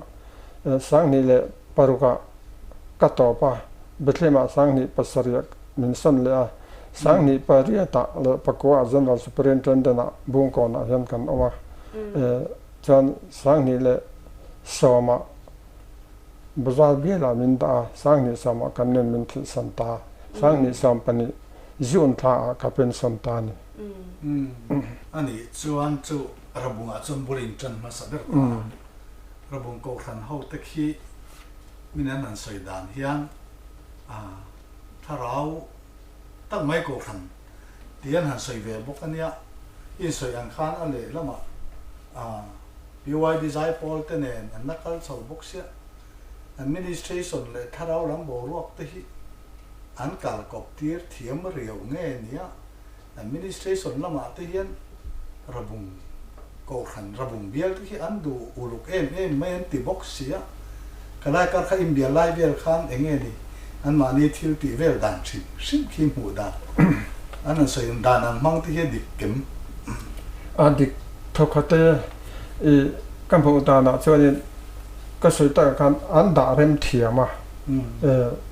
2006 ah ka tawp a, Bethlehem-ah 2007 ah min sawn leh a, 2008 ah leh pakua ah General Superintendent ah Bungkawnah hian kan awm a, Chuan 2010 ah bazar bial ah min dah a, 2010 ah kan nun min thihsan ta. 2012 June thla ah ka pension ta a ni. A nih chuan chu Rabung ah chuan bul in tan hmasa ber ta a. Rabung Kohhran ho te khi min an han sawi dan hian thlarau tak mai Kohhran tih an han sawi ve bawk a nia. I insawi ang khan a lehlamah PYD Zaipawl te nen an la kal chho bawk sia. Administration leh thlarau lam boruak te hi an kal kawp tir thiam riau nge nia. Administration lamah te hian Rabung Kohhran Rabung bial te khi an duh uluk em em mai an ti bawk sia. Ka lai kar kha inbial lai vel khan eng nge ni anmahni thil tih vel dan hrim hrim khi hmuh dan an han sawi dan ang hmang te hi a dik kem. A dik thawkhat e. I ka hmuh danah chuanin ka sawi takah khan an dah rem thiam a,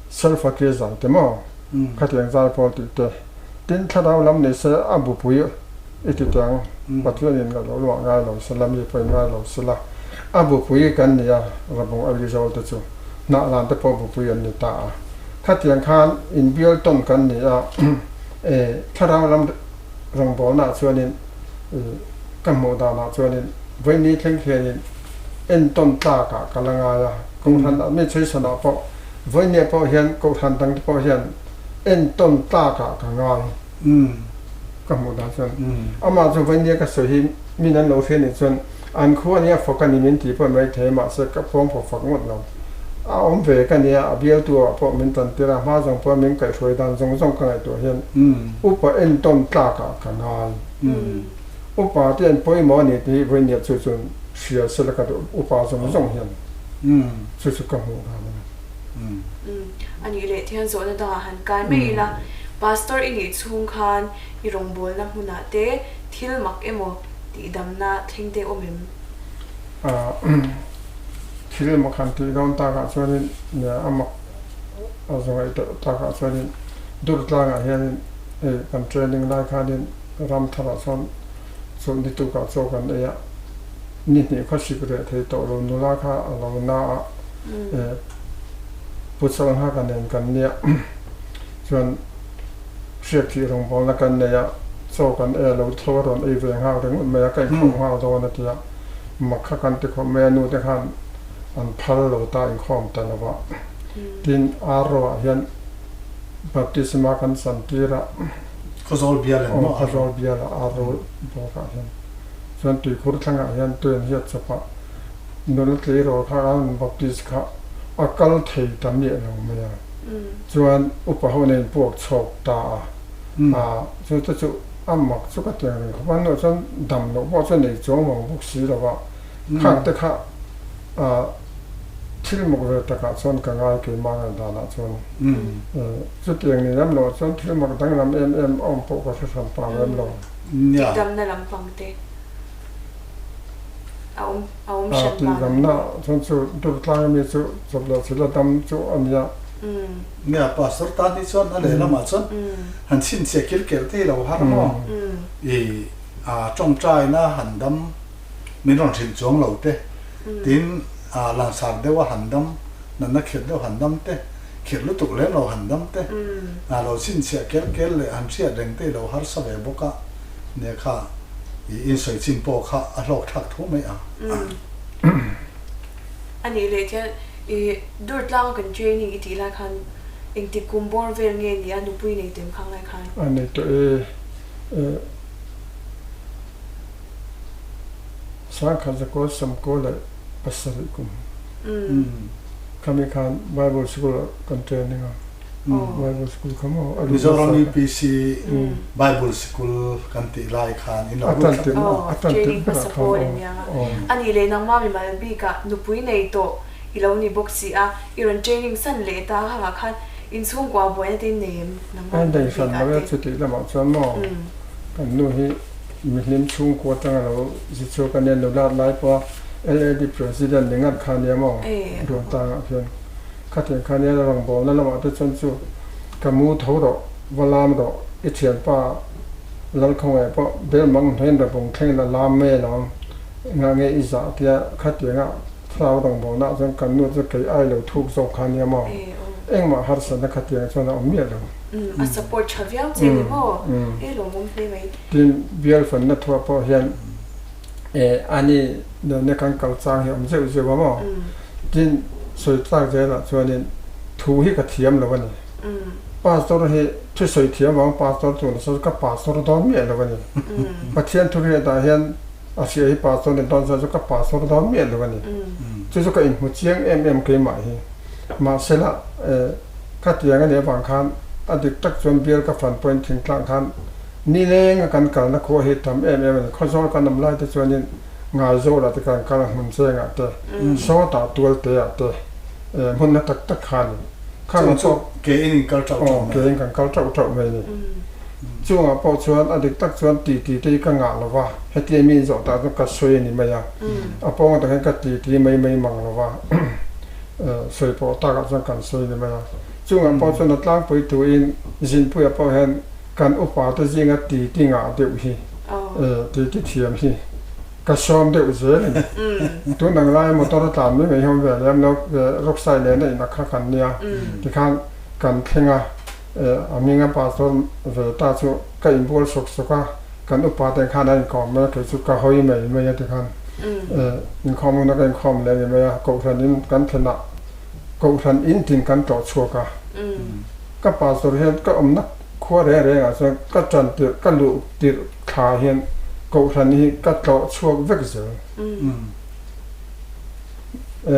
self accusal te maw khatiang zai pawl tih te. Tin thlarau lam ni se a bupui i ti teh ang, Pathianin ka lo luah ngai lo sela, mi pawhin ngai lo sela, a bupui kan ni a, Rabung Aizawl te chu hnah lan te pawh bupui an ni ta a. Khatiang khan inbial tawn kan ni a, thlarau lam rawngbawlnaah chuanin ka hmuh danah chuanin vawiini thleng khianin entawn tlakah ka la ngai a, Kohhran administration-ah pawh vawiiniah pawh hian Kohhran dangte pawh hian entawn tlakah ka ngai ka hmuh dan chuan amah chu vawinia ka sawi hi min an lo hria nih chuan an khu ania fak a ni min tih pawh mai thei mahse ka pawng pawh fak ngawt lo a awm ve ka nia a bialtu ah pawh min tan tir a hma zawng pawh min kaihhruai dan zawng zawng ka ngaihtuah hian upa entawn tlakah ka ngai upa te an pawimawh a ni tih hi vawinia chu chuan hria sela ka duh upa zawng zawng hian chu chu ka hmuh dan a ni. A nih leh thian zawhna dangah han kai mai ila, Pastor i nih chhung khan i rawngbawlna hmunah te thil mak emaw tihdamna thleng te awm em? Thil mak han tih dawn takah chuanin a mak a zawngaih deuh takah chuanin Durtlangah hianin hei kan training lai khanin Ramtharah chuan chawlhni tukah chaw kan ei a, ni hnih khaw sik reh thei tawh lo nula kha a lo na a. Pu Chawlhngaka nen kan nia chuan hriak thih rawngbawlna kan nei a, chaw kan ei a lo tho a rawn ei ve nghal ringawt mai a, ka inkhawm nghal dawn a ti a, mak kha kan ti khawp mai a, nu te khan an phal lo ta inkhawm ta lo va, tin Arro ah hian baptisma kan chan tir a, Khawzawl bial an maw Arro? Khawzawl bial ah Arro bawk ah hian chuan tuikhur thlangah hian tui an hiat chawp a. Nula tleirawl kha an baptist kha a kal thei ta miah lo mai a, chuan upa ho nen puak chhawk ta a. A chu te chu a mak chu ka ti ang reng khawp a, hnuah chuan dam loh pawh chu nei chuang vang bawk si lo a, khang te kha thil mak ve takah chuan ka ngai keimah ngaihdanah chuan. Chutiang ni lem loh chuan thil mak danglam em em a awm pawh ka hre hran pa lem lo. Tihdamna lampang te a awm a awm hran pa. Tihdamna chuan chu Durtlang ami chu chawp leh chilh a dam chu a nia. Nia Pastor tan hi chuan a lehlamah chuan han chhinchhiah kil kelh te hi lo har maw? I tawngtaina han dam min rawn hrilh chuang lo te, tin langsar deuha han dam, natna khirh deuh han dam te, khirh lutuk lem lo han dam te, lo chhinchhiah kel kel leh han hriat reng te hi lo harsa ve bawk a, nia kha i insawi chin pawh kha a hlawk thlak tho mai a. A nih leh hian i Durtlang a kan training i tih lai khan engtik kum bawr vel nge ni a nupui nei tem khang lai khan? A nei tawh e, e Sangkhat zakua sawmkua leh pasarih kum khami khan Bible School ah kan training a, Bible School kha maw a lut Mizoram UPC Bible School kan tih lai khan in lo lut thlap maw? A training hmasa pawl in niang a, a nih leh nangmah mimal bikah nupui nei tawh i lo ni bawk si a, i rawn training san leh ta hangah khan inchhungkua buaina te in nei em nangmah mimal bikah te? Nei hran lo e, chutih lamah chuan maw kan nu hi Mihlim chhungkua atanga lo zi chhuak a nia, nulat lai pawha LAD President ni ngat kha a nia maw? Ruantangah khian khatiang kha a nia, rawngbawlna lamah te chuan chu ka mu tho rawh, va lam rawh, i thianpa Lalkhawngaih pawh bel mang hnuaiin rabung thlengin a lam mai alawm, engah nge i zah tia khatianga thlarau rawngbawlnaah chuan kan nu chu kei ai lo thuk zawk kha a nia maw? Engmah harsatna khatiang chuan a awm miah lo. A support tha viau che ni maw? E lawmawm hle mai. Tin, bial fanna thuah pawh hian ani nena kan kal chang hi a awm zeuh zeuh a maw? Tin, sawi tlak zelah chuanin thu hi ka thiam lo a ni. Pastor hi thu sawi thiam vang pastor tur nasa chu ka pastor dawn miah lo a ni. Pathian thu riatah hian a hria hi pastor ni dawn chuan chu ka pastor dawn miah lo a ni. Chu chu ka inhmu chiang em em keimah hi. Mahsela khatiang a nih avang khan a dik tak chuan bial ka fan pawhin thingtlang khan Nileng a kan kalna khua hi tam em em a ni. Khawzawl kan awm lai te chuanin Ngaizawlah te kan kal a, hmun chengah te, sawtah tual te ah te hmun na tak tak kha a ni. Khangah pawh ke in in kal tauh tauh mai. Ke in kan kal tauh tauh mai a ni. Chungah pawh chuan a dik tak chuan ti ti te hi ka ngah lo va, hetia mi in zawh tak chu ka sawi a ni mai a. A pawng atang hian ka ti ti mai mai mang lo va, sawi pawh takah chuan kan sawi a ni mai a. Chungah pawh chuan a tlangpui tuin Zinpuia pawh hian Kan upa te zinga ti ti ngah deuh hi, ti ti thiam hi ka sawm deuh zel a ni. Tun ang laia motor a tlan mai mai hi awm ve lem lo, rockside nena in a kha kan nia, tikhan kan thleng a, a hminga pastor ve ta chu ka inbual sawk sawk a, kan upa te khan a inkawm mai a, kei chu ka hawi mai mai a tikhan inkhawm huna ka inkhawm leh ni mai a, kohhran in kan thlen ah kohhran in tin kan tlawh chhuak a, ka pastor hian ka awmna Khua reng rengah chuan ka ṭan tirh, ka luh tirh thla hian Kohhran hi ka tlawh chhuak vek zel.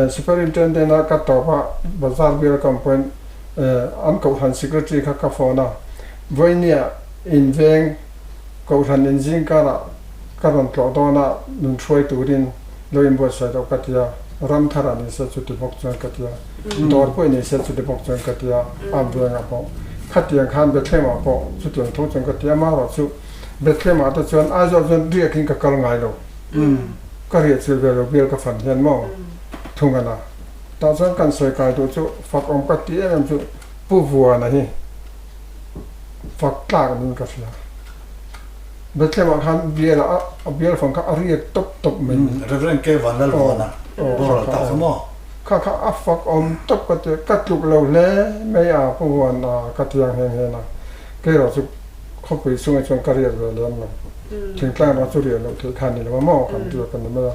Superintendent a ka tawp a, bazar bial ka awm pawhin an Kohhran secretary kha ka phone a, Vawinia inveng Kohhran inzing karah ka rawn tlawh dawn a, min hruai turin lo inbuatsaih loh ka ti a, ram tharah ni se chuti bawk chuan ka ti a. Dawr pawh i nei se chuti bawk chuan ka ti a, a vengah pawh khatiang khan Bethlehem-ah pawh chutiang tho chuan ka ti a, amaherawhchu Bethlehem-ah te chuan Aizawl chuan riakin ka kal ngai lo, ka riah chilh ve lo bial ka fan hian maw thung a na. Tah chuan kan sawi kai duh chu fak awm ka ti em em chu Pu Vuana hi fak tlak niin ka hria. Bethlehem-ah khan bial a a bial fang kha a riak tawp tawp mai ni. Reverend K. Vanlalvuana boral ta kha maw? Kha kha a fak awm tawp ka ti, ka tluk lo hle mai a Pu Vuan a ka tiang nghe nghe na. Kei erawh chu khawpui chungah chuan ka riak ve lem lo. Thingtlang erawh chu riah loh theih kha a ni lo a maw kan riak a ni mai a.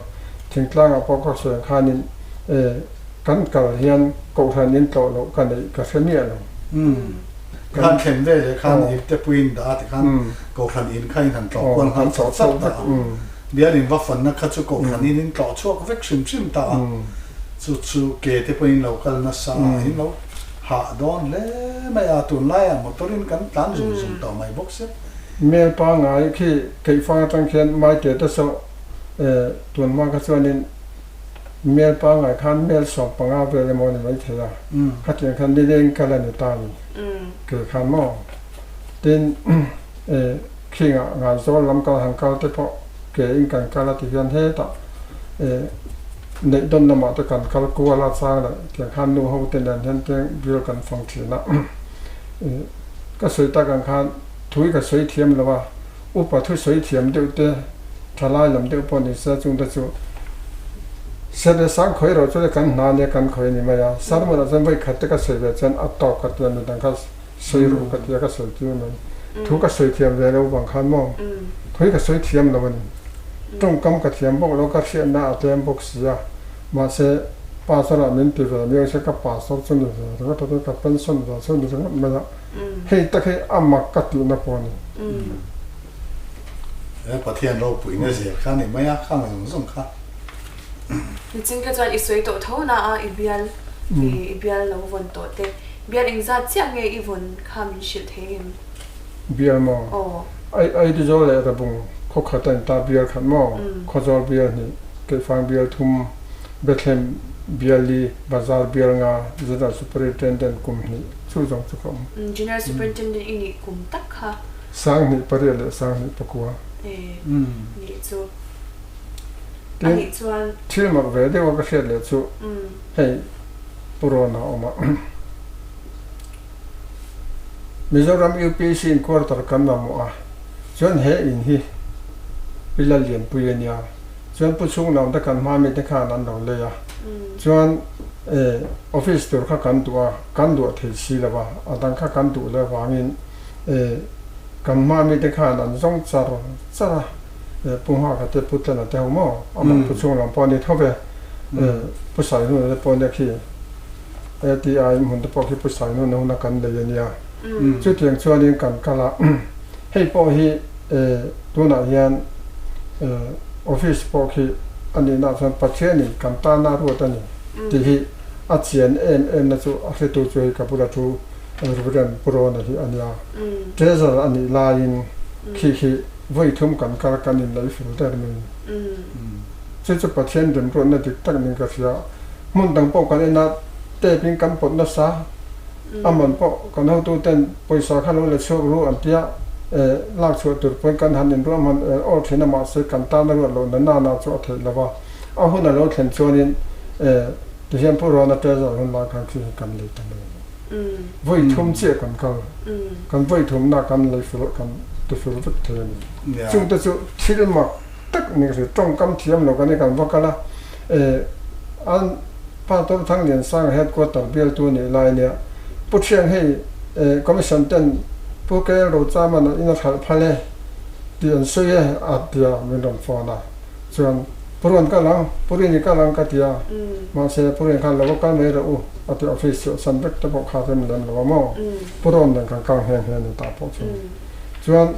Thingtlangah pawh ka sawi ang khanin e kan kal hian kohhran in tlawh loh ka neih ka hre miah lo. Khan thlen ve leh khan ip te puiin dah a tikhan kohhran in kha in han tlawh kual nghal chawt chawt ta a. Bial in va fanna kha chu kohhran in in tlawh chhuak vek hrim hrim ta a. Chu chu ke te pawhin lo kal nasa a, in lo Hah dawn hle mai a, tunlaiah motor in kan tlan zung zung tawh mai bawk sia. Mel pangngai khi keihfang atang khian Maite te saw tun hma kha chuanin mel pangngai khan mel 15 vel emaw a ni maithei a, khatiang khan nileng kal a ni ta a ni ke khan maw. Tin, khingah Ngaizawl lam kal han kal te pawh ke in kan kal a ti hian hetah neih dawn lamah te kan kal kual a chang leh tiang khan nu ho te nen hian teng bial kan fang thin a. Ka sawi tak ang khan thui ka sawi thiam lo a, upa thu sawi thiam deuh te thalai lam deuh pawh ni se chung te chu Sele sang khawi rawh chu le kan hna nia kan khawi a ni mai a, sermon ah chuan vawi khat te ka sawi ve chuan a tawk ka tia midang kha sawi ru ka tia ka sawi tir mai. Thu ka sawi thiam ve lo vang khan maw thui ka sawi thiam lo a ni. Tawngkam ka thiam bawk lo ka hriatna a tlem bawk si a, mahse pastor ah min ti ve miau se ka pastor chu ni ve ringawt a ka pension ve chu ni ringawt mai a, hei tak hi a mak ka tihna pawh a ni. He Pathian ropuina zel kha a ni mai a, khang zawng zawng kha. Nichin kha chuan i sawi tawh tho na a, i bial i bial lo vawn tawh te. Bial engzat chiah nge i vawn kha min hrilh thei em? Bial maw? Aw. Ai Aizawl leh Rabung khaw khat a inta bial khat maw? Khawzawl bial hnih, Keifang bial thum, Bethlehem bial li, Bazar bial nga, General Superintendent kum hnih chu zawng chu ka awm. General Superintendent i nih kum tak kha. 2008 leh 2009. E, nih chu. Tin, thil mak ve deuh a ka hriat leh chu hei Pu Rawna a awm a. Mizoram UPC in quarter kan mamawh a, chuan he in hi Pi Lallianpui a nia, chuan Pu Chhunglam te kan hma mite khan an lo lei a, chuan e office tur kha kan duh a, kan duah thei si lo a, a dang kha kan duh leh avangin e kan hma mite khan an zawng char char a. Pu Nghaka te Pu Tlana te ho maw amah Pu Chhung lam pawh a ni tho ve Pu Sainuna te pawh nia khi ATI hmun te pawh khi Pu Sainuna huna kan nei a nia chutiang chuanin kan kal a hei pawh hi tunah hian office pawh khi a nihna chuan Pathianin kan tana ruat a ni tih hi a chian em em na chu a hretu chu hei ka bula thu Reverend Pu Rawna hi a nia Treasurer a nih laiin khi khi Vawi thum kan kal kan in lei fel der mai. Chu chu Pathian remruatna dik tak ning ka hria. Hmun dang pawh kan en a, tape in kan pawt nasa. A man pawh kan hotu ten pawisa kha lo la chhuak ru an tia, e, lak chhuah tur pawn kan han in ruahman er awr thin a mahse kan tan a ruat loh na na na chu a theih lo va. A hun a lo thlen chuanin, e, tihian Pu Rawna Treasurer hun lai khan khi hi kan lei ta mai a ni. Vawi thum chiah kan kal. Kan vawi thumna kan lei fel kan ti fel vek thei a ni. Chungte chu thil mak tak ni ka hria. Tawngkam thiam lo kan ni kan va kal a. An pa Tawrthang Liansanga headquarter bialtu a nih lai nia Pu Thiang hei commission ten Pu KL Rochaman a in a hralh phal e tih an sawi e a tia min rawn phone a. Chuan Pu Ruan kal ang, Pu Rini kal ang ka ti a, mahse Pu Rin khan lo va kal mai rawh u a ti office chu san vek te pawh kha rem lem lo a maw, Pu Ruan nen kan kal nghe nghe ni ta pawh chu. Chuan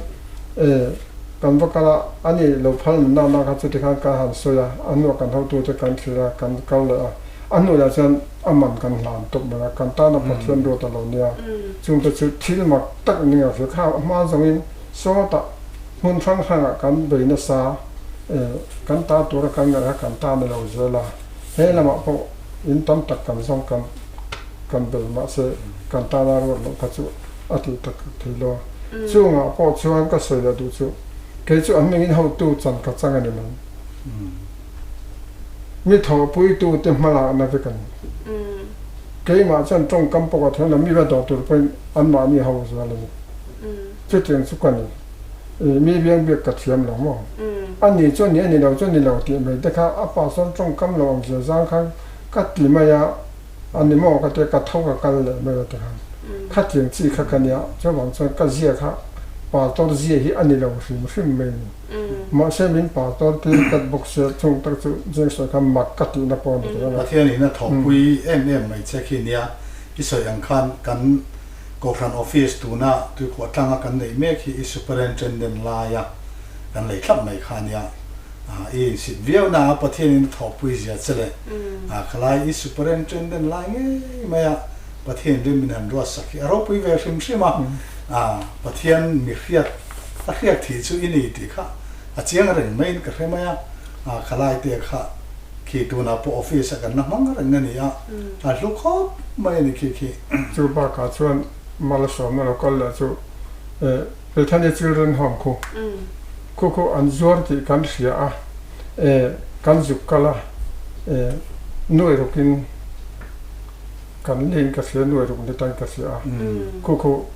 e kan va kal a, ani lo phal na na kha chuti khan kan han sawi a, a hnuah kan hotute kan thlir a, kan kal leh a, a hnu lah chuan a man kan hlan tawp mai a, kan tana Pathian ruat a lo nia, chungte chu thil mak tak ning a hria kha hma zawngin sawtah hmun hrang hrangah kan bei nasa. Kan ta tura kan ngaih a kan ta ni lo zel a, he lamah pawh in tam tak kan zawng kan kan bel mahse kan tana ruat loh kha chu a tih tak thei lo a. Chungah pawh chuan ka sawi leh duh chu kei chu an mingin hotu chan ka chang a ni mai. Mi thawhpuitu te hmalakna vek a ni. Keimah chuan tawngkam pawh ka thiam lo, mi va dawh tur pawhin anmahni ho zel a ni. Chutiang chu ka ni. Mi biang biak ka thiam lo maw? A ni chu ni a ni lo chu ni lo tih mai te kha a pastor tawngkam lo ang zia zang khan ka ti mai a, a ni maw ka tia ka tho ka kal leh mai a ti khan khatiang chi kha ka nia chuvang chuan ka zia kha pastor zia hi a ni lo hrim hrim mai ni. Mahse min pastor tir tlat bawk sia chung tak chu Jackson kha mak ka tihna pawh a ni ta. Pathian in a thawhpui em em mai che khi nia i sawi ang khan kan Kohhran office tuna tuikhuah tlanga kan neih mek hi i superintendent laia kan lei thlap mai kha ania. I insit viau na a Pathianin a thawhpui zia che leh khalai i superintendent lai ngei maia Pathian rem min han ruat sak hi a ropui ve hrim hrim a, Pathian mi hriat a hriak thih chu i ni tih kha a chiang reng maiin ka hre mai a, khalai te kha khi tunah pawh office a kan la hmang reng a ni a, a hlu khawp mai a ni khi khi. Chu bakah chuan Malsawmna lo kal leh chu Bethany Children Home khu khu khu an zuar tih kan hria a, kan zuk kal a, nuai rukin kan leng ka hria, nuai ruk ni tan ka hria a, khu khu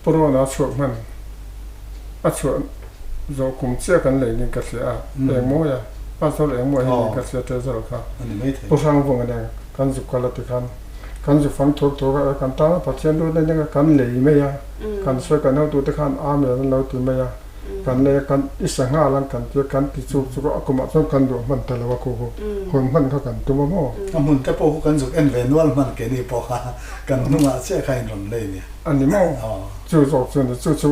Purona chhuah hman a chhuah zawh kum chiah kan lei ning ka hria a, engmawi a, pastor engmawi hi ning ka hria treasurer kha Pu Hrangvunga nen kan zuk kal a ti khan kan zu fang thuak thuak a, kan tana Pathian lut na ning a kan lei mai a, kan sawi kan hotute khan Amen an lo ti mai a, kan lei a kan i sa nghal ang kan ti a, kan ti chuk chuk a, a kumah chuan kan duh hman ta lo a khu khu hawn hman kha kan tum a maw? A hmun te pawh khu kan zuk en ve nual hman keini pawh kha kan hnungah chiah kha in rawn lei nia. A ni maw? Chu zawk chu a ni. Chu chu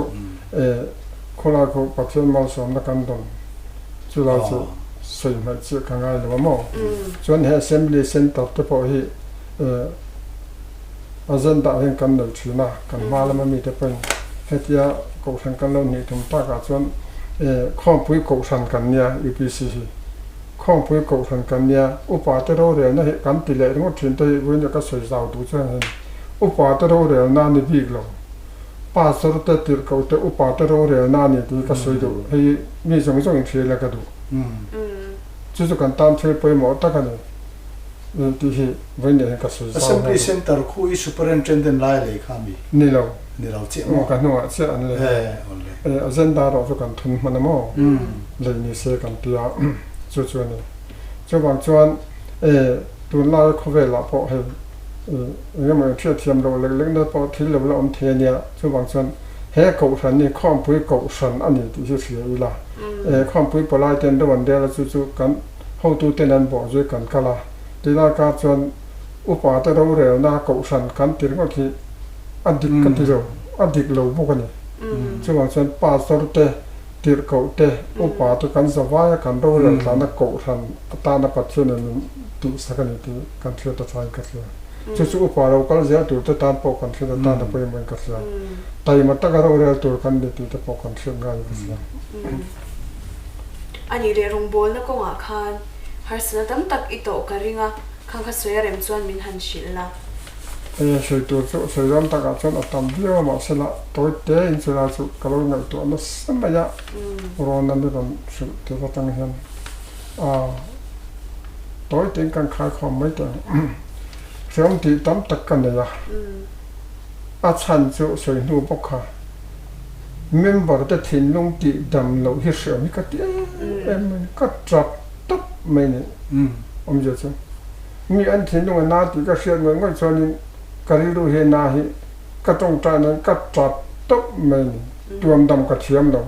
khawlai khu Pathian malsawmna kan dawn chu lai chu sawi hmaih chiah ka ngai lo a maw? Chuan he Assembly Centre te pawh hi agenda ah hian kan nei thin a, kan hma lama mite pawhin hetia kohhran kan lo hnih thum takah chuan khawmpui kohhran kan nia UPC hi khawmpui kohhran kan nia upa te rorelna hi kan ti leh ringawt thin te hi vawiin ka sawi zau duh chuan heng upa te rorelna a ni bik lo pastor te tirhkoh te upa te rorelna a ni tih hi ka sawi duh hei mi zawng zawng in hria ila ka duh chu chu kan tan thil pawimawh tak a ni. Tih hi vawi nen hian ka sawi zau Assembly Centre khu i Superintendent lai lei kha mi? Ni lo. Ni lo chiah maw? Ka hnungah chiah an lei a. E, agenda erawh chu kan thun hman a maw? Lei ni se kan ti a, chu chu a ni. Chuvang chuan e, tunlaia khawvelah pawh hei eng emaw inhriat thiam loh lek lekna pawh thil lo la awm thei a nia. Chuvang chuan he kohhran hi khawmpui kohhran a ni tih hi hria ila. E, khawmpui pawlai ten ro an rel a, chu chu kan. Hotuten an bawh zui kan kal a, tilai kar chuan upa te rorelna kohhran kan ti ringawt hi a dik ka ti lo, a dik lo bawk a ni. Chuvang chuan pastor te, tirhkoh te, upa te kan zavai a kan rorel tlana kohhran atana Pathianin min tihsak a ni tih kan hriat a thain ka hria. Chu chu upa lo kal zel tur te tan pawh kan hriat atan a pawimawhin ka hria. Taima taka rorel tur kan ni tih te pawh kan hriat ngaiin ka hria. A nih leh rawngbawlna kawngah khan harsatna tam tak i tawh ka ring a, khang kha sawi a rem chuan min han hrilh la. Hei a sawi tur chu sawi ram takah chuan a tam viau a, mahse lah tawi te in chulai chu ka lo ngaihtuah nasa mai a, rawn an rawn hrilh tur atang hian a tawi tein kan khaikhawm mai teh ang. Hreawm tih tam tak ka nei a, a chhan chu sawi hnu bawk kha. Member te thinlung tih dam loh hi hreawm hi ka ti em em mai ni, ka tap tap mai ni awmzia chu. Mi an thinlung a na tih ka hriat ngawih ngawih chuanin ka rilru hi a na hi ka tawngtai nan ka tap tawp mai ni, tuam dam ka thiam lo.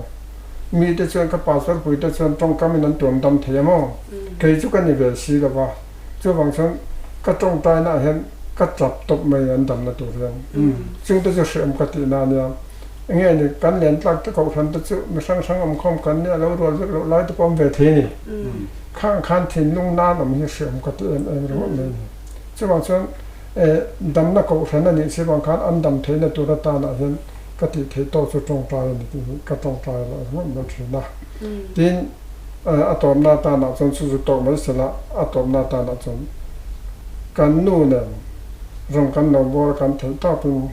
Mi te chuan ka pastor pui te chuan tawngkam in an tuam dam thei a maw? Kei chu ka ni ve si lo va, chuvang chuan ka tawngtai naah hian ka tap tawp mai an damna tur hian. Chungte chu hreawm ka tihna a nia. Enge ni, kan len tlak te kohhran te chu mi hrang hrang awm khawm kan nia lo rual vek loh lai te pawh awm ve thei a ni. Khang khan thinlung nan awm hi hreawm ka ti em em ringawt mai a ni. Chuvang chuan damna kohhran a nih si vang khan an dam theihna tur atanah hian ka tih theih tawk chu tawngtai a ni tih hi ka tawngtai loh ringawt mai thin a. Tin, a tawpna atanah chuan chu zu tawk mai sela a tawpna atanah chuan kan nu nen rawng kan lo bawr a kan theih tawkin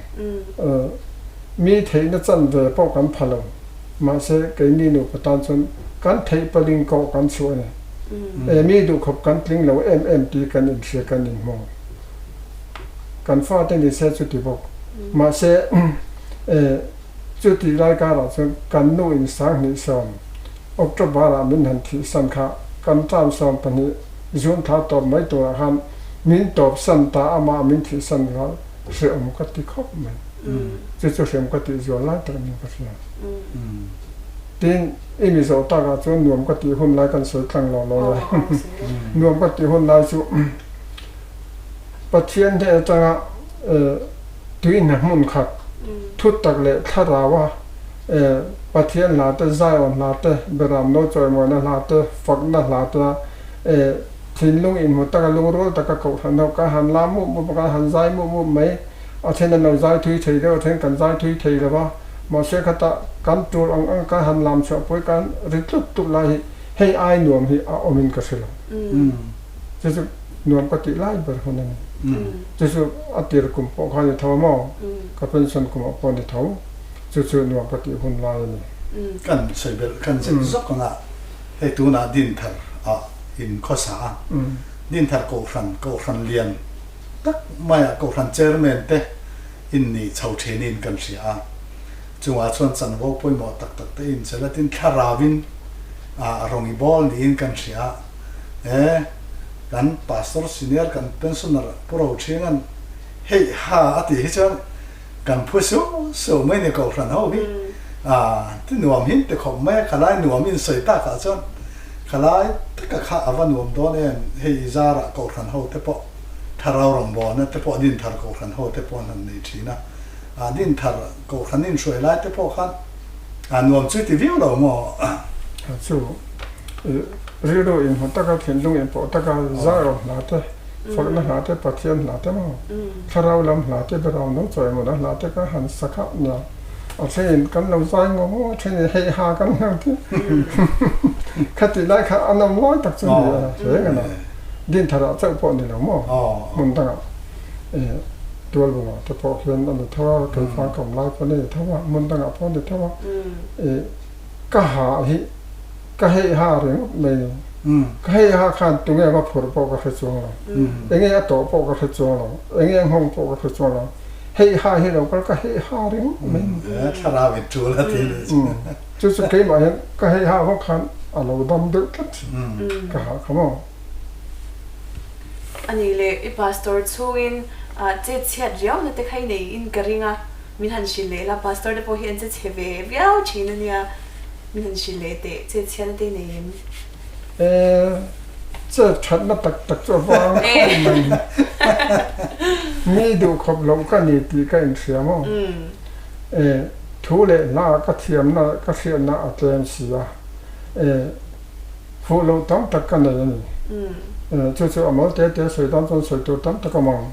Mi theihna chanve pawh kan pha lo. Mahse, keini nupa tan chuan kan theih paling kawh kan chhuah a ni. E, mi duhkhawp kan tling lo em em tih kan inhria kan inhmu. Kan fate ni se chuti bawk. Mahse, e, chutih lai karah chuan kan nu in 2010 October-ah min han thihsan kha kan term 12 June thla tawp mai turah khan min tawpsan ta amah min thihsan kha hrehawm ka ti khawp mai. Chu chu hrehawm ka tih zual lai tak ania ka hria. Tin, i mi zawh takah chuan nuam ka tih hun lai kan sawi tlang lo lo lai. Nuam ka tih hun lai chu Pathian hnen atanga tui hna hmun khat thut tak leh thlaraua Pathian hla te, Zion hla te, Beram no chawimawina hla te, fakna hla te a. Thinlung inhmu taka lungrual taka kohhran ho kan han lam mup mup a, kan han zai mup mup mai. A then an lo zai thui thei deuh, a then kan zai thui thei lo va. Mahse khatah kan tul ang ang kan han lam chhuah pawh hi kan ri tlut tlut lai hi hei ai nuam hi a awmin ka hre lo. Chu chu nuam ka tih lai ber hun a ni. Chu chu a tir kum pawh kha a ni tho a maw? Ka pension kumah pawh a ni tho. Chu chu nuam ka tih hun lai a ni. Kan sawi belh kan zet zawk anga hei tunah Dinthar ah in khawsa a, Dinthar Kohhran, Kohhran lian tak maia Kohhran Chairman te in nih chho thinin kan hria a, chungah chuan chanvo pawimawh tak tak te in chelh a, tin thlarauin ah rawng i bawl niin kan hria a, e kan Pastor Senior kan Pensioner Pu Rochhinga'n hei ha a tih hi chuan Kan phu suh suh mai ni Kohhran ho hi ti nuam hin ti khawp mai a, khalai nuam in sawi tak ah chuan khalai taka kha a va nuam dawn em, hei i zarah Kohhran ho te pawh Thlarau rawngbawlna te pawh Dinthar Kohhran ho te pawh an han nei thin a, Dinthar Kohhran in hruai lai te pawh khan a nuam chu ti viau lo maw? Chu rilru inhmu taka thinlung inpawh taka zar awm hna te. Fakna hla te, Pathian hla te maw, Thlarau lam hla te, Berau no chawi maw hla te ka han sa khah nia. A thenin kan lo zai ngawh ngawh a, thenin hei ha kan lo ti. Khatih lai kha a nawm lai tak chu ni a, hle ngan a. Dintharah chauh pawh ni lo maw, hmun dangah Tualbungah te pawh hian a ni tho a, Keifang ka awm lai pawh a ni tho a, hmun dangah pawh a ni tho a. Ka ha hi ka hei ha ringawt mai ni. Ka hei ha khan tunge va phur pawh ka hre chuang lo. Enge a tawh pawh ka hre chuang lo. Enge a nghawng pawh ka hre chuang lo. Hei ha hi lo kal ka hei ha ringawt mai ni. Thlarau in tul a ti nih chu. Chu chu keimah hian ka hei ha vak khan a lo dam deuh tlat thin. Ka ha kha maw. Ani leh i pastor chhungin chet chhiat riau na te kha i nei in ka ring a. Min han hrilh leh la, pastor te pawh hi an che chhe ve viau thin a nia, min han hrilh leh teh, che chhiatna te i nei em? E, che thatna tak tak chu a vang khawp mai. Mi duh khawp loh ka ni tih ka inhria maw? E, thu leh hla ka thiamna ka hriatna a tlem si a, e, fuh loh tam tak ka nei a ni. E, chu chu a mawl te te sawi dan chuan sawi tur tam tak a awm ang.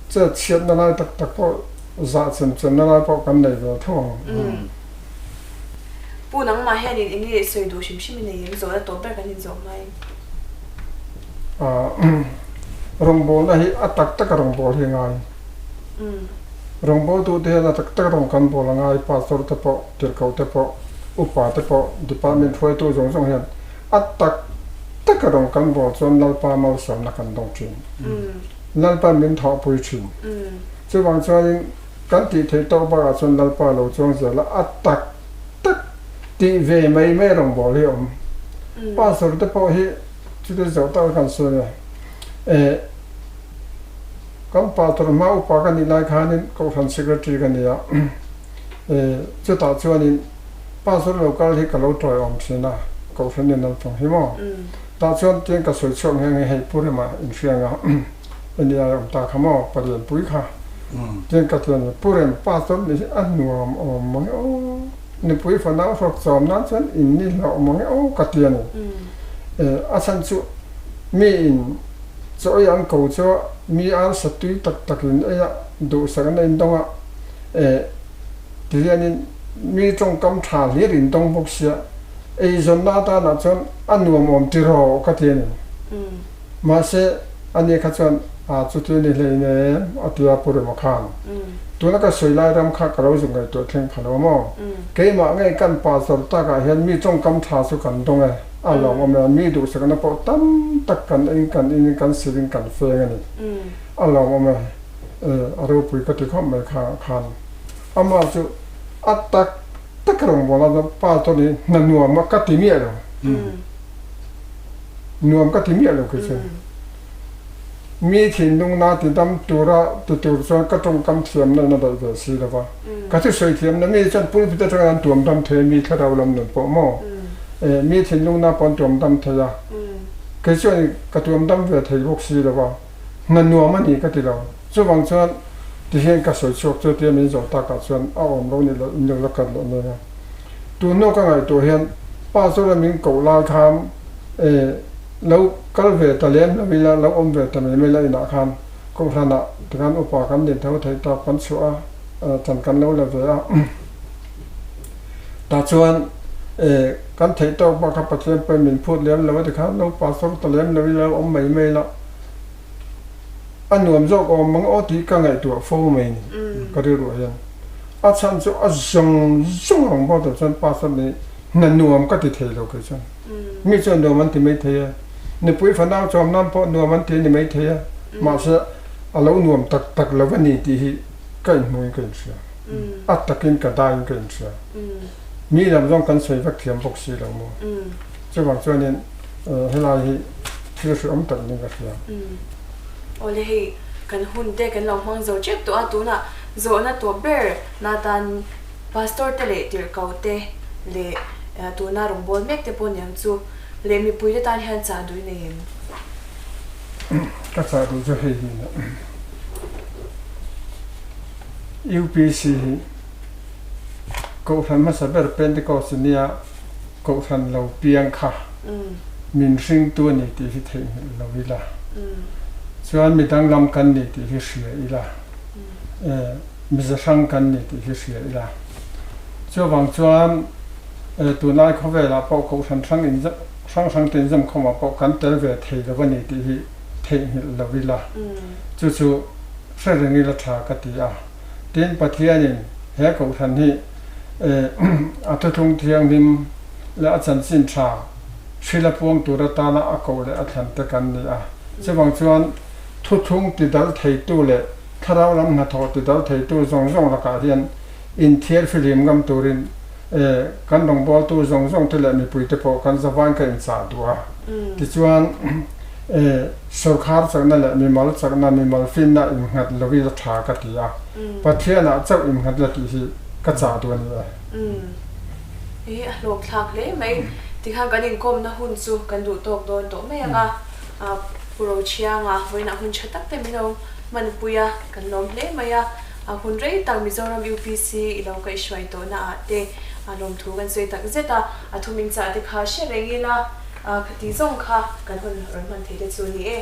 Che chhiatna lai tak tak pawh Zah chem chem na lai pawh kan nei ve tho ang. Pu nangmah hianin eng nge sawi duh hrim hrim i nei em? Zawhna tawp ber kan inzawh hmain. Rawngbawlna hi a tak taka rawngbâwl hi a ngai. Rawngbâwltute hian a tak taka rawng kan bâwl a ngai, pastor te pawh, tirhkoh te pawh, upa te pawh, department hruaitu zawng zawng hian a tak taka rawng kan bâwl chuan Lalpa malsawmna kan dawng ṭhin. Lalpa min thawhpui ṭhin. Chuvang chuanin kan tih theih tawk bakah chuan Lalpa lo chuang zel a, a tak tak tih ve mai mai rawngbâwl hi a awm. Pastor te pawh hi chuti zawh tak a kan sawi a, eh kan pastor hma upa ka nih lai khanin Kohhran Secretary ka ni a, eh chutah chuanin pastor lo kal hi ka lo tawiawm thin a, Kohhran in an fang hi maw? Tah chuan tiang ka sawi chhuak nghe nghe hei Pu Rema inhria anga. Ania awm ta kha maw palian pui kha tin ka chuan pu rem pa chuan ni hi a nuam awm mange aw nupui fanau hrawk chawm nan chuan in ni hlauh mange aw ka ti a ni a chhan chu mi in chaw ei an ko chu mi arsa tui tak tak in ei a duhsak na in dawng a ti hian in mi tawngkam tha hlir in dawng bawk sia eizawnna atan ah chuan a nuam awm tiraw ka ti a ni. Mahse, ani kha chuan, A, chuti ni hlei nem, a ti a Pu Rema khan. Tuna ka sawi lai ram kha ka lo zuk ngaihtuah thleng pha lo maw? Keimah ngei kan pa zawr takah hian mi tawngkam tha chu kan dawng e, a lawmawm e, mi duhsakna pawh tam tak kan eng kan in kan sirin kan feng a ni. A lawmawm e, e, a ropui ka ti khawp mai kha khan. Amah chu a tak tak rawngbawla chuan pa chuan i hna nuam a ka ti miah lo. Nuam ka ti miah lo kei chuan. Mi thinlung na ti dam tura ti tur chuan ka tawngkam thiamna in a daih ve si lo va. Ka thusawi thiamna mi chuan pulpit atangin an tuam dam thei a, mi thlarau lam nun pawh maw? Eh, mi thinlung na pawh an tuam dam thei a. Kei chuan ka tuam dam ve thei bawk si lo va. Hna nuam a ni ka ti lo. Chuvang chuan tihian ka sawi chhuak chu tia min zawh takah chuan a awm lo nih loh in lo la kal leh nen a. Tun hnu ka ngaihtuah hian pa chuan min koh lai khan eh. Lo kal ve ta lem lo ila, lo awm ve ta mai mai la inah khan Kohhranah tikhan upa kan ni tho thei tawk kan chhuah a, chan kan lo la ve a. Tah chuan kan theih tawk bak kha Pathian pawhin min phut lem lo a tikhan lo pastor ta lem lo ila, lo awm mai mai la a nuam zawk awm ang aw tih ka ngaihtuah fo mai ni ka rilruah hian. A chhan chu a zawng zawng ang bawk tawh chuan pastor nih hna nuam ka ti thei lo kei chuan. Mi chuan nuam an ti mai thei a, nupui fanau chawm nan pawh nuam an ti a ni mai thei a, mahse a lo nuam tak tak lo a ni tih hi ka inhmuhin ka inhria, a takin ka daiin ka inhria. Mi lam zawng kan sawi vek thiam bawk si lo maw? Chuvang chuanin helai hi thil hrehawm tak niin ka hria. Awle hei kan hun te kan lo hmang zo tep tawh a, tunah zawhna tawp ber na tan Pastor te leh tirhkoh te leh tuna rawngbâwl mek te pawh niang chu leh mipui te tan hian chah duh i nei em? Ka chah duh chu hei hi nia. UPC hi Kohhran hmasa ber Pentecost nia Kohhran lo piang kha min hringtu a ni tih hi theihnghilh lo ila. Chuan midang lam kan ni tih hi hria ila. Miza hrang kan ni tih hi hria ila. Chuvang chuan tunlai khawvelah pawh kohhran hrang in hrang hrang te inzawmkhawmah pawh kan tel ve thei lo a ni tih hi theihnghilh lo ila. Chu chu hre reng ila tha ka ti a. Tin, Pathianin he kohhran hi a thuthlung thianghlim leh a chanchin tha hrila puang tur atana a koh leh a thlan te kan ni a. Chuvang chuan thuthlung tidal theitu leh Thlarau lam hnathawh ti dal theitu zawng zawng lakah hian inthiar fihlim ngam turin kan rawngbawltu zawng zawng te leh mipuite pawh kan zavain ka inchah duh a. Tichuan, sorkar chakna leh mimal chakna, mimal finna innghat lohi la tha ka ti a, Pathianah chauh innghat la tih hi ka chah duh a ni e. I a hlawk thlak hle mai. Tikhan kan inkawmna hun chu kan duh tawk dawn tawh mai ang a, Pu Rochhianga vawiinah hun tha tak te min lo Hmanpui a, kan lawm hle mai a, a hun rei tak Mizoram UPC i lo kaihhruai tawhna ah te a lawmthu kan sawi tak zet a, a thu min chah te kha hre reng ila, khati zawng kha kan hun rawn hman thei te chu ni e.